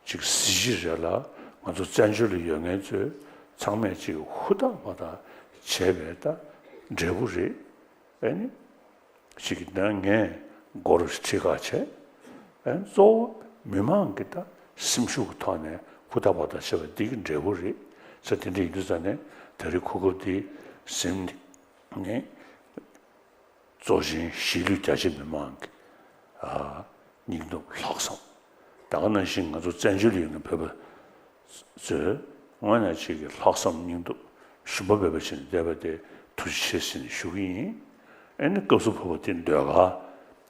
ཅིག་གཟི་བརྗིད་རེད་ལ། ང་ཚོ་བཙན་བྱོལ་ལ་ཡོད་མཁན་ཚོས་ཚང་མས་ཅིག་ཧུར་ཐག་པ་ཐག་བྱས་པའི་ད་འབྲས་བུ་རེད། ཨ་ནི་ཅིག་ད་ངས་མགོ་རུ་ཁྲིད་ཁ་བྱས། ཨ་ནི་གཙོ་བོ་མི་མང་གི་ད་སེམས་ཤུགས་ཀྱི་ཐོག་ནས་ཧུར་ཐག་པ་ཐག་བྱས་པ་འདི་གི་འབྲས་བུ་རེད། ས་དེ་འདྲ་ཡིན་དུས་ཙ་ནས་ད་རེས་གོ་སྐབས་འདི་ཟིན་ནས། གཙོ་ཆེན་གཞིས་ལུས་རྒྱ་ཆེ་མི་མང་གི་ཨ་སྙིང་སྟོབས་ལྷག་བསམ། ད་ག་ནང་བཞིན་ང་ཚོ་བཙན་བྱོལ་ཡོད་མཁན་བོད་པ་ཚོས་དངོས་གནས་ཅིག་གི་ལྷག་བསམ་སྙིང་སྟོབས་ཞུམ་པ་མེད་པ་བྱས་ནས་བསྡད་པ་དེ་ཐུགས་རྗེ་ཆེ་ཟེར་ནས་ཞུ་གི་ཡིན། ཨ་ནི་སྐབས་སུ་བབ་པ་དེ་ཟློས་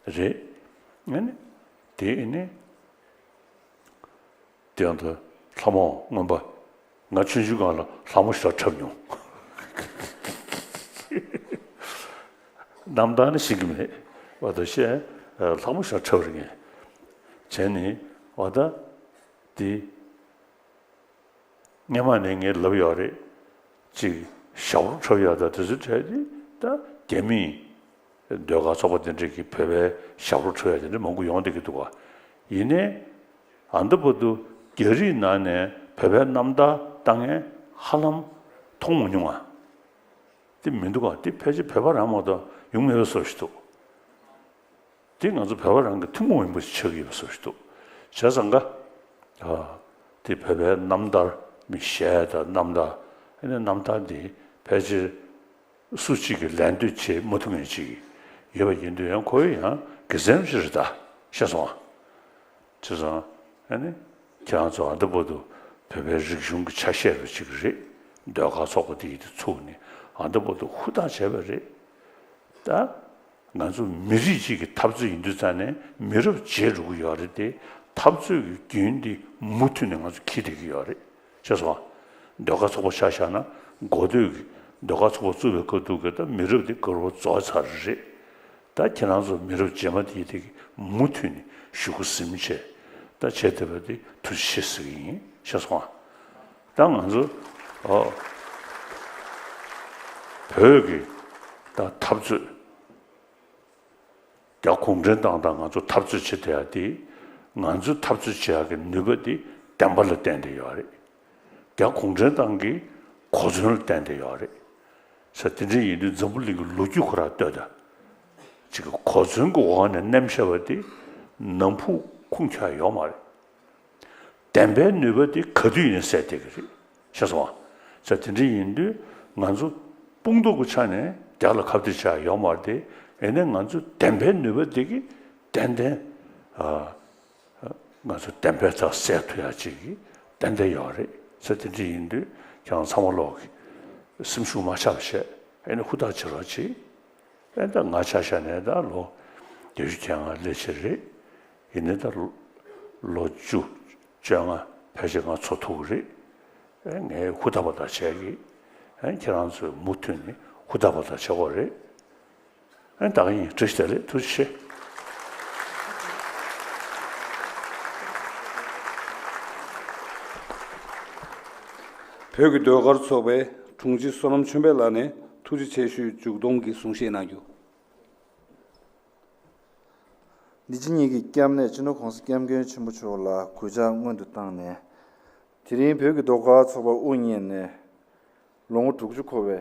གར་རེད། ཨ་ནི་དེ་ཨ་ནི། དེ་ཡང་ད་ལྷ་མོ་རྔོན་པ། ང་ཆུང་ཆུང་སྒང་ལ་ལྷ་མོ་ཞེ་དྲག་འཁྲབ་མྱོང་། རྣམ་ཐར་ནི་ཤེས་ཀྱི་མེད་པ་དང་བཤད། ལྷ་མོ་ཞེ་དྲག་འཁྲབ་རེད་ངས། བྱས་ནས་འོ་ད་དེ་སྔོན་མ་ནས་ངས་ལབ་ཡོད་རེད། ཅིག་ཞབས་བྲོ་འཁྲབ་ཡག་དང་དེ་ཚོའི་གྲས་དེ་ད་རྒྱ་མིའི་ཟློས་གར་ཚོགས་པ་དེ་འདྲས་ཀྱིས་བོད་པའི་ཞབས་བྲོ་འཁྲབ་ཡག་དེ་འདྲས་མང་པོ་ཡོང་བསྡད་ཀྱི་འདུག་བ། ཡིན་ནའི་ཨ་འདི་བར་དུ་རྒྱ་རིགས་ནང་ནས་བོད་པའི་རྣམ་ཐར་ལྟ་མཁན་ཧ་ལམ་མཐོང་མ་མྱོང་ང་། དེ་མི་འདུག་ག་དེ་ཕལ་ཆེར་བོད་པ་རང་མ་གཏོགས་ཡོང་མེད་པའི་བཟོ་ཞིག་འདུག་དེ་ང་ཚོ་བོད་པ་རང་གི་ཐུན་མོང་མིན་པ་ཞིག་ཆགས་ཀྱི་ཡོད་པའི་བཟོ་ཞིག་འདུག་བྱས་ཙང་ཀ་ཨ་དེ་བོད་པའི་རྣམ་ཐར་མི་གཞས་དང་རྣམ་ཐར། ཨ་ནི་རྣམ་ཐར་འདི་ཕལ་ཆེར་སུ་གཅིག་གིས་ལད་ཟློས་བྱེད་མ་ཐུབ་མཁན་ཅིག་ཡོད་པ་ཡིན་དུས་ཡང་ཁོ་ཡང་དགེ་མཚན་ཞིག་རེད་ད། ཤེས་སོང་ཨ། བྱས་ཙང་ཨ་ནི་ཁྱེད་རང་ཚོ་ཨ་འདི་བར་དུ་བོད་པའི་རིག་གཞུང་གི་ཆ་ཤས་རུ་ཅིག་རེད། ཟློས་གར་ཚོགས་པ་འདི་ཡིས་དེ་ཚུགས་ནས་ཨ་འདི་བར་དུ་ཧུར་ཐག་བྱས་པ་རེད་ད། ང་ཚོ་མི་རིགས་གཅིག་གི་འཐབ་རྩོད་ཡིན་དུས་ཙང་ནས་མི་རབས་བརྗེ་འགྲོ་གི་ཡོད་རེད་དེ། འཐབ་རྩོད་ཀྱི་རྒྱུན་འདི་མུ་མཐུད་ནས་ང་ཚོ་འཁྱེར་བསྡད་ཀྱི་ཡོད་རེད། ཤེས་སོང་ཨ། ཟློས་གར་ཚོགས་པ་ཆ་བཞག་ན་འགོ་སྟོད་ཀྱི་ ཟློས་གར་ཚོགས་པ་བཙུགས་པའི་སྐབས་དུས་ཀྱི་ད་མི་རབས་དེ་ག་རུ་རྫོགས་ཚར་རེད། ད་ཁྱེད་རང་ཚོ་མི་རབས་རྗེས་མ་དེ་དེ་གི་མུ་མཐུད་ནས་ཞུ་སྒོ་ཟིན་བྱས་ད་བྱས་བསྡད་པ་དེ་ཐུགས་རྗེ་ཆེ་ཟེར་གི་ཡིན། ཤེས་སོང་ཨ། ད་ང་ཚོ་ཨོ་བོད་ཀྱི་ད་འཐབ་རྩོད། རྒྱ་གུང་ཁྲན་ཏང་དང་ང་ཚོ་འཐབ་རྩོད་བྱེད་བསྡད་ཡ་དེ། ང་ཚོ་འཐབ་རྩོད་བྱེད་ཡ་གི་ནུས་པ་དེ་བདེན་པ་ལ་བརྟེན་ཏེ་ཡོད་རེད། རྒྱ་གུང་ཁྲན་ཏང་གི་གོ་མཚོན་ལ་བརྟེན་ཏེ་ཡོད་རེད། ས་དེ་འདྲ་ཡིན་དུས་འཛམ་བུ་གླིང་གི་ལོ་རྒྱུས་ཁོ་རང་ལྟོས་དང་། ཅིག་གི་གོ་མཚོན་གྱི་འོག་ནས་མནན་བཞག་པ་དེ་ནམ་ཕུགས་ཁུངས་འཁྱོལ་ཡོད་མ་རེད། བདེན་པའི་ནུས་པ་དེ་ག་དུས་ཡིན་ཟེར་བསྡད་ཀྱི་རེད། ཤེས་སོང་ཨ། ས་དེ་འདྲ་ཡིན་དུས་ང་ཚོ་དཔུང་སྟོབས་ཀྱི་ཆ་ནས་རྒྱ་ལ་ཁ་གཏད་བྱ་ཡོད་མ་རེད་དེ། ཡིན་ནའི་ང་ཚོ་བདེན་པའི་ནུས་པ་དེ་གི་ཏན་ཏན་ཨ། ང་ཚོ་བདེན་པའི་རྩ་གསལ་ཐུབ་ཡ་ཅིག་གི་ཏན་ཏན་ཡོད་རེད། ས་དེ་འདྲ་ཡིན་དུས་ཁྱེད་རང་ཚང་མ་ལོག་གི་སེམས་ཤུགས་མ་ཆག་བྱས་ཨེ་ནི་ཧུར་ཐག་བྱེད་རོགས་གྱིས། ཨེ་ད་ང་ཆ་བཞག་ནས་ད་ལོ་བརྒྱད་ཅུ་གྱ་ལྔ་སླེབས་ཕྱིན་རེད། ཡིན་ནའི་ད་ལོ་བཅུ་བཅོ་ལྔ་ཕལ་ཆེར་ང་འཚོ་ཐུབ་ཀྱི་རེད། ཨེ་ངས་ཧུར་ཐག་པ་དང་བྱས་ཀྱི། ཨེ་ཁྱེད་རང་ཚོས་མུ་མཐུད་ནས་ཧུར་ཐག་པ་དང་བྱེད་དགོས་རེད། ཨེ་ད་ག་ཡིན། བཀྲ་ཤིས་བདེ་ལེགས། ཐུགས་རྗེ་ཆེ། བོད་ཀྱི་ཟློས་གར་ཚོགས་པའི་དྲུང་ཆེ་བསོད་ནམས་ཆོས་འཕེལ་ལགས་ནས་ཐུགས་རྗེ་ཆེ་ཞུའི་མཇུག་སྡོམ་གྱི་གསུང་བཤད་གནང་རྒྱུ། འདི་ཕྱི་གཉིས་ཀྱི་སྐྱབས་གནས་སྤྱི་ནོར་༸གོང་ས་༸སྐྱབས་མགོན་ཆེན་པོ་མཆོག་ལ་གུས་ཕྱག་སྔོན་དུ་བཏང་ནས། དེ་རིང་བོད་ཀྱི་ཟློས་གར་ཚོགས་པ་དབུ་བརྙེས་ནས་ལོ་ངོ་དྲུག་ཅུ་འཁོར་བའི་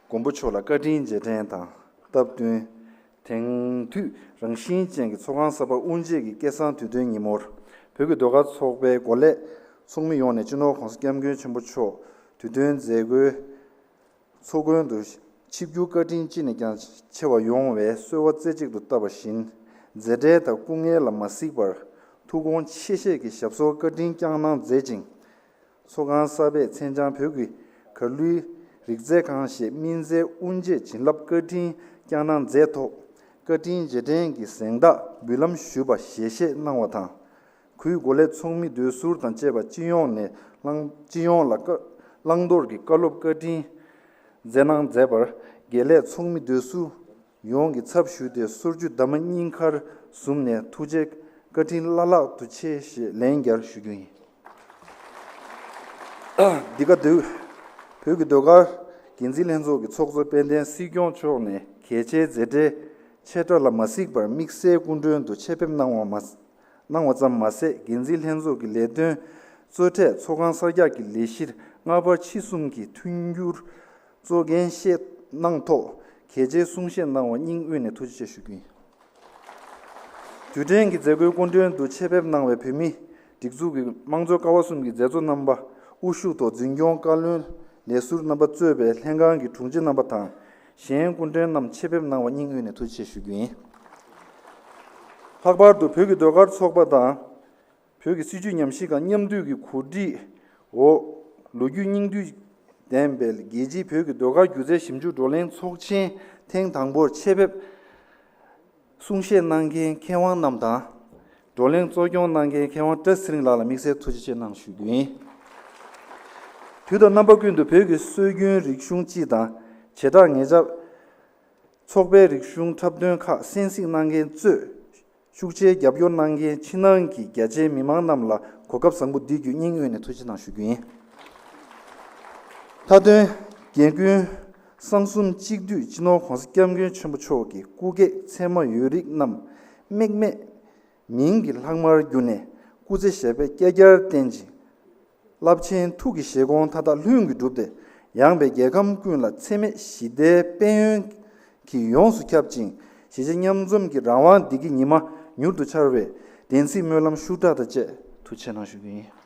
མགོན་པོ་མཆོག་ལ་བཀའ་དྲིན་རྗེས་དྲན་དང་སྟབས་བསྟུན། དེང་དུས་རང་བཞིན་ཅན་གྱི་ཚོགས་ཁང་གསར་པ་དབུ་འབྱེད་ཀྱི་སྐལ་བཟང་དུས་སྟོན་ཉིན་མོར། བོད་ཀྱི་ཟློས་གར་ཚོགས་པའི་འགོ་ལས་ཚོགས་མི་ཡོངས་ནས་སྤྱི་ནོར་༸གོང་ས་༸སྐྱབས་མགོན་ཆེན་པོ་མཆོག་དུས་སྟོན་མཛད་སྒོའི་ཚོགས་མགོན་དུ་ཆིབས་བསྒྱུར་བཀའ་དྲིན་ཅི་ནས་ཀྱང་ཆེ་བ་ཡོང་བའི་གསོལ་བ་རྩེ་གཅིག་ཏུ་བཏབ་པ་བཞིན། མཛད་བྲེལ་དང་སྐུ་ངལ་ལ་མ་གཟིགས་པར་ཐུགས་དགོངས་ཆེ་བཞེས་ཀྱི་ཞབས་སོར་བཀའ་དྲིན་བསྐྱངས་གནང་མཛད་ཅིང་། ཚོགས་ཁང་གསར་པས་མཚན་བྱང་བོད་ཀྱི་གར་གླུའི་རིག་རྩལ་ཁང་ཞེས་སྨིན་རྩལ་དབུ་འབྱེད་བྱིན་རླབས་བཀའ་དྲིན་བསྐྱངས་གནང་མཛད་ཐོག་བཀའ་དྲིན་རྗེས་དྲན་གྱི་གཟེངས་རྟགས་འབུལ་ལམ་ཞུས་པ་ཞལ་བཞེས་གནང་བ་དང་། གུས་འགོ་ལས་ཚོགས་མི་སྡོད་ཟུར་དང་བཅས་པ་སྤྱི་ཡོངས་ནས་བླང་སྤྱི་ཡོངས་ལ་བཀའ་བླང་དོར་གྱི་བཀའ་སློབ་བཀའ་དྲིན་མཛད་གནང་མཛད་པར་དགེ་ལས་ཚོགས་མི་སྡོད་ཟུར་ཡོངས་ཀྱི་ཚབ་ཞུས་ཏེ་སོར་བཅུ་འདབ་མ་སྙིང་ཁར་ཟུམ་ནས་ཐུགས་རྗེ་བཀའ་དྲིན་བླ་ལྷག་ཏུ་ཆེ་ཞེས་ལན་བརྒྱར་ཞུ་རྒྱུ་ཡིན། འདི་ག་དུས་བོད་ཀྱི་ཟློས་གར་འགན་འཛིན་ལྷན་ཚོགས་ཀྱི་ཚོགས་གཙོ་དཔལ་ལྡན་སྲིད་སྐྱོང་མཆོག་ནས་གལ་ཆེའི་མཛད་བྲེལ་ཆེ་དྲགས་ལ་མ་གཟིགས་པར་དམིགས་བསལ་སྐུ་མགྲོན་དུ་ཆེད་ཕེབས་གནང་བ་མ་གནང་བ་ཙམ་མ་ཟད། འགན་འཛིན་ལྷན་ཚོགས་ཀྱི་ལས་དོན་གཙོ་གྲས་ཚོགས་ཁང་གསར་རྒྱག་གི་ལས་གཞིར་སྔ་བར་ཕྱི་གསུམ་གྱི་མཐུན་འགྱུར་གཙོ་འགན་བཞེས་གནང་ཐོག་གལ་ཆེའི་གསུང་བཤད་གནང་བ་སྙིང་དབུས་ནས་ཐུགས་རྗེ་ཆེ་ཞུ་རྒྱུ་ཡིན། དུས་དྲན་གྱི་མཛད་སྒོའི་སྐུ་མགྲོན་དུ་ཆེད་ཕེབས་གནང་བའི་བོད་མིའི་སྒྲིག་འཛུགས་ཀྱི་དམངས་གཙོའི་ཀ་བ་གསུམ་གྱི་མཛད་གཙོ་རྣམ་པ། དབུ་བཞུགས་ཐོག་འཛིན་སྐྱོང་བཀའ་བློན་ལས་ཟུར་རྣམ་པ་གཙོས་པའི་ལྷན་ཁང་གི་དྲུང་ཆེ་རྣམ་པ་དང་། གཞན་སྐུ་མགྲོན་རྣམས་ཆེད་ཕེབས་གནང་བ་སྙིང་དབུས་ནས་ཐུགས་རྗེ་ཆེ་ཞུ་རྒྱུ་ཡིན། ལྷག་པར་དུ་བོད་ཀྱི་ཟློས་གར་ཚོགས་པ་དང་། བོད་ཀྱི་སྲིད་བྱུས་ཉམས་ཞིབ་ཁང་མཉམ་འདུས་ཀྱི་གོ་སྒྲིག་འོག་ལོ་རྒྱུས་སྙིང་བསྡུས་ལྡན་པའི་རྒྱལ་སྤྱིའི་བོད་ཀྱི་ཟློས་གར་སྒྱུ་རྩལ་ཞིབ་འཇུག་བགྲོ་གླེང་ཚོགས་ཆེན་ཐེངས་དང་པོར་ཆེད་ཕེབས་གསུང་བཤད་གནང་མཁན་མཁས་དབང་རྣམས་དང་། བགྲོ་གླེང་གཙོ་སྐྱོང་གནང་མཁན་མཁས་དབང་བཀྲ་ཚེ་རིང་ལགས་ལ་དམིགས་བསལ་ཐུགས་རྗེ་ཆེ་གནང་ཞུ་རྒྱུ་ཡིན། དུས་དང་རྣམ་པ་ཀུན་ཏུ་བོད་ཀྱི་སྲོལ་རྒྱུན་རིག་གཞུང་སྤྱི་དང་བྱེ་བྲག་ངེད་ཅག་ཚོགས་པའི་རིག་གཞུང་འཁྲབ་སྟོན་ཁག་གསན་གཟིགས་གནང་མཁན་གཙོས། ཤུགས་ཆེའི་རྒྱབ་སྐྱོར་གནང་མཁན་ཕྱི་ནང་གི་རྒྱ་ཆེའི་མི་མང་རྣམས་ལ་གོ་སྐབས་བཟང་པོ་འདི་བརྒྱུད་སྙིང་དབུས་ནས་ཐུགས་རྗེ་གནང་ཞུ་རྒྱུ་ཡིན། མཐའ་དོན། རྒན་རྒོན་གསང་གསུམ་གཅིག་བསྡུས་སྤྱི་ནོར་༸གོང་ས་༸སྐྱབས་མགོན་ཆེན་པོ་མཆོག་གི་སྐུ་གེགས་མཚན་མ་ཡོད་རིགས་རྣམས་རྨེག་མེད་མིང་གི་ལྷག་མར་གྱུར་ནས་སྐུ་ཚེ་ཞབས་པད་བསྐལ་བརྒྱར་བརྟན་ཅིང་། རླབས་ཆེན་ཐུགས་ཀྱི་བཞེད་དགོངས་མཐའ་དག་ལྷུན་གྱིས་གྲུབ་སྟེ། ཡངས་པའི་རྒྱལ་ཁམས་ཀུན་ལ་འཚེ་མེད་ཞི་བདེའི་དཔལ་ཡོན་གྱིས་ཡོངས་སུ་ཁྱབ་ཅིང་། གཞིས་བྱེས་མཉམ་འཛོམས་ཀྱི་རང་དབང་བདེ་སྐྱིད་ཉི་མ་མྱུར་དུ་འཆར་བའི་བདེན་ཚིག་སྨོན་ལམ་ཤུགས་དྲག་དང་བཅས་ཐུགས་རྗེ་ཆེ་གནང་ཞུ་རྒྱུ་ཡིན།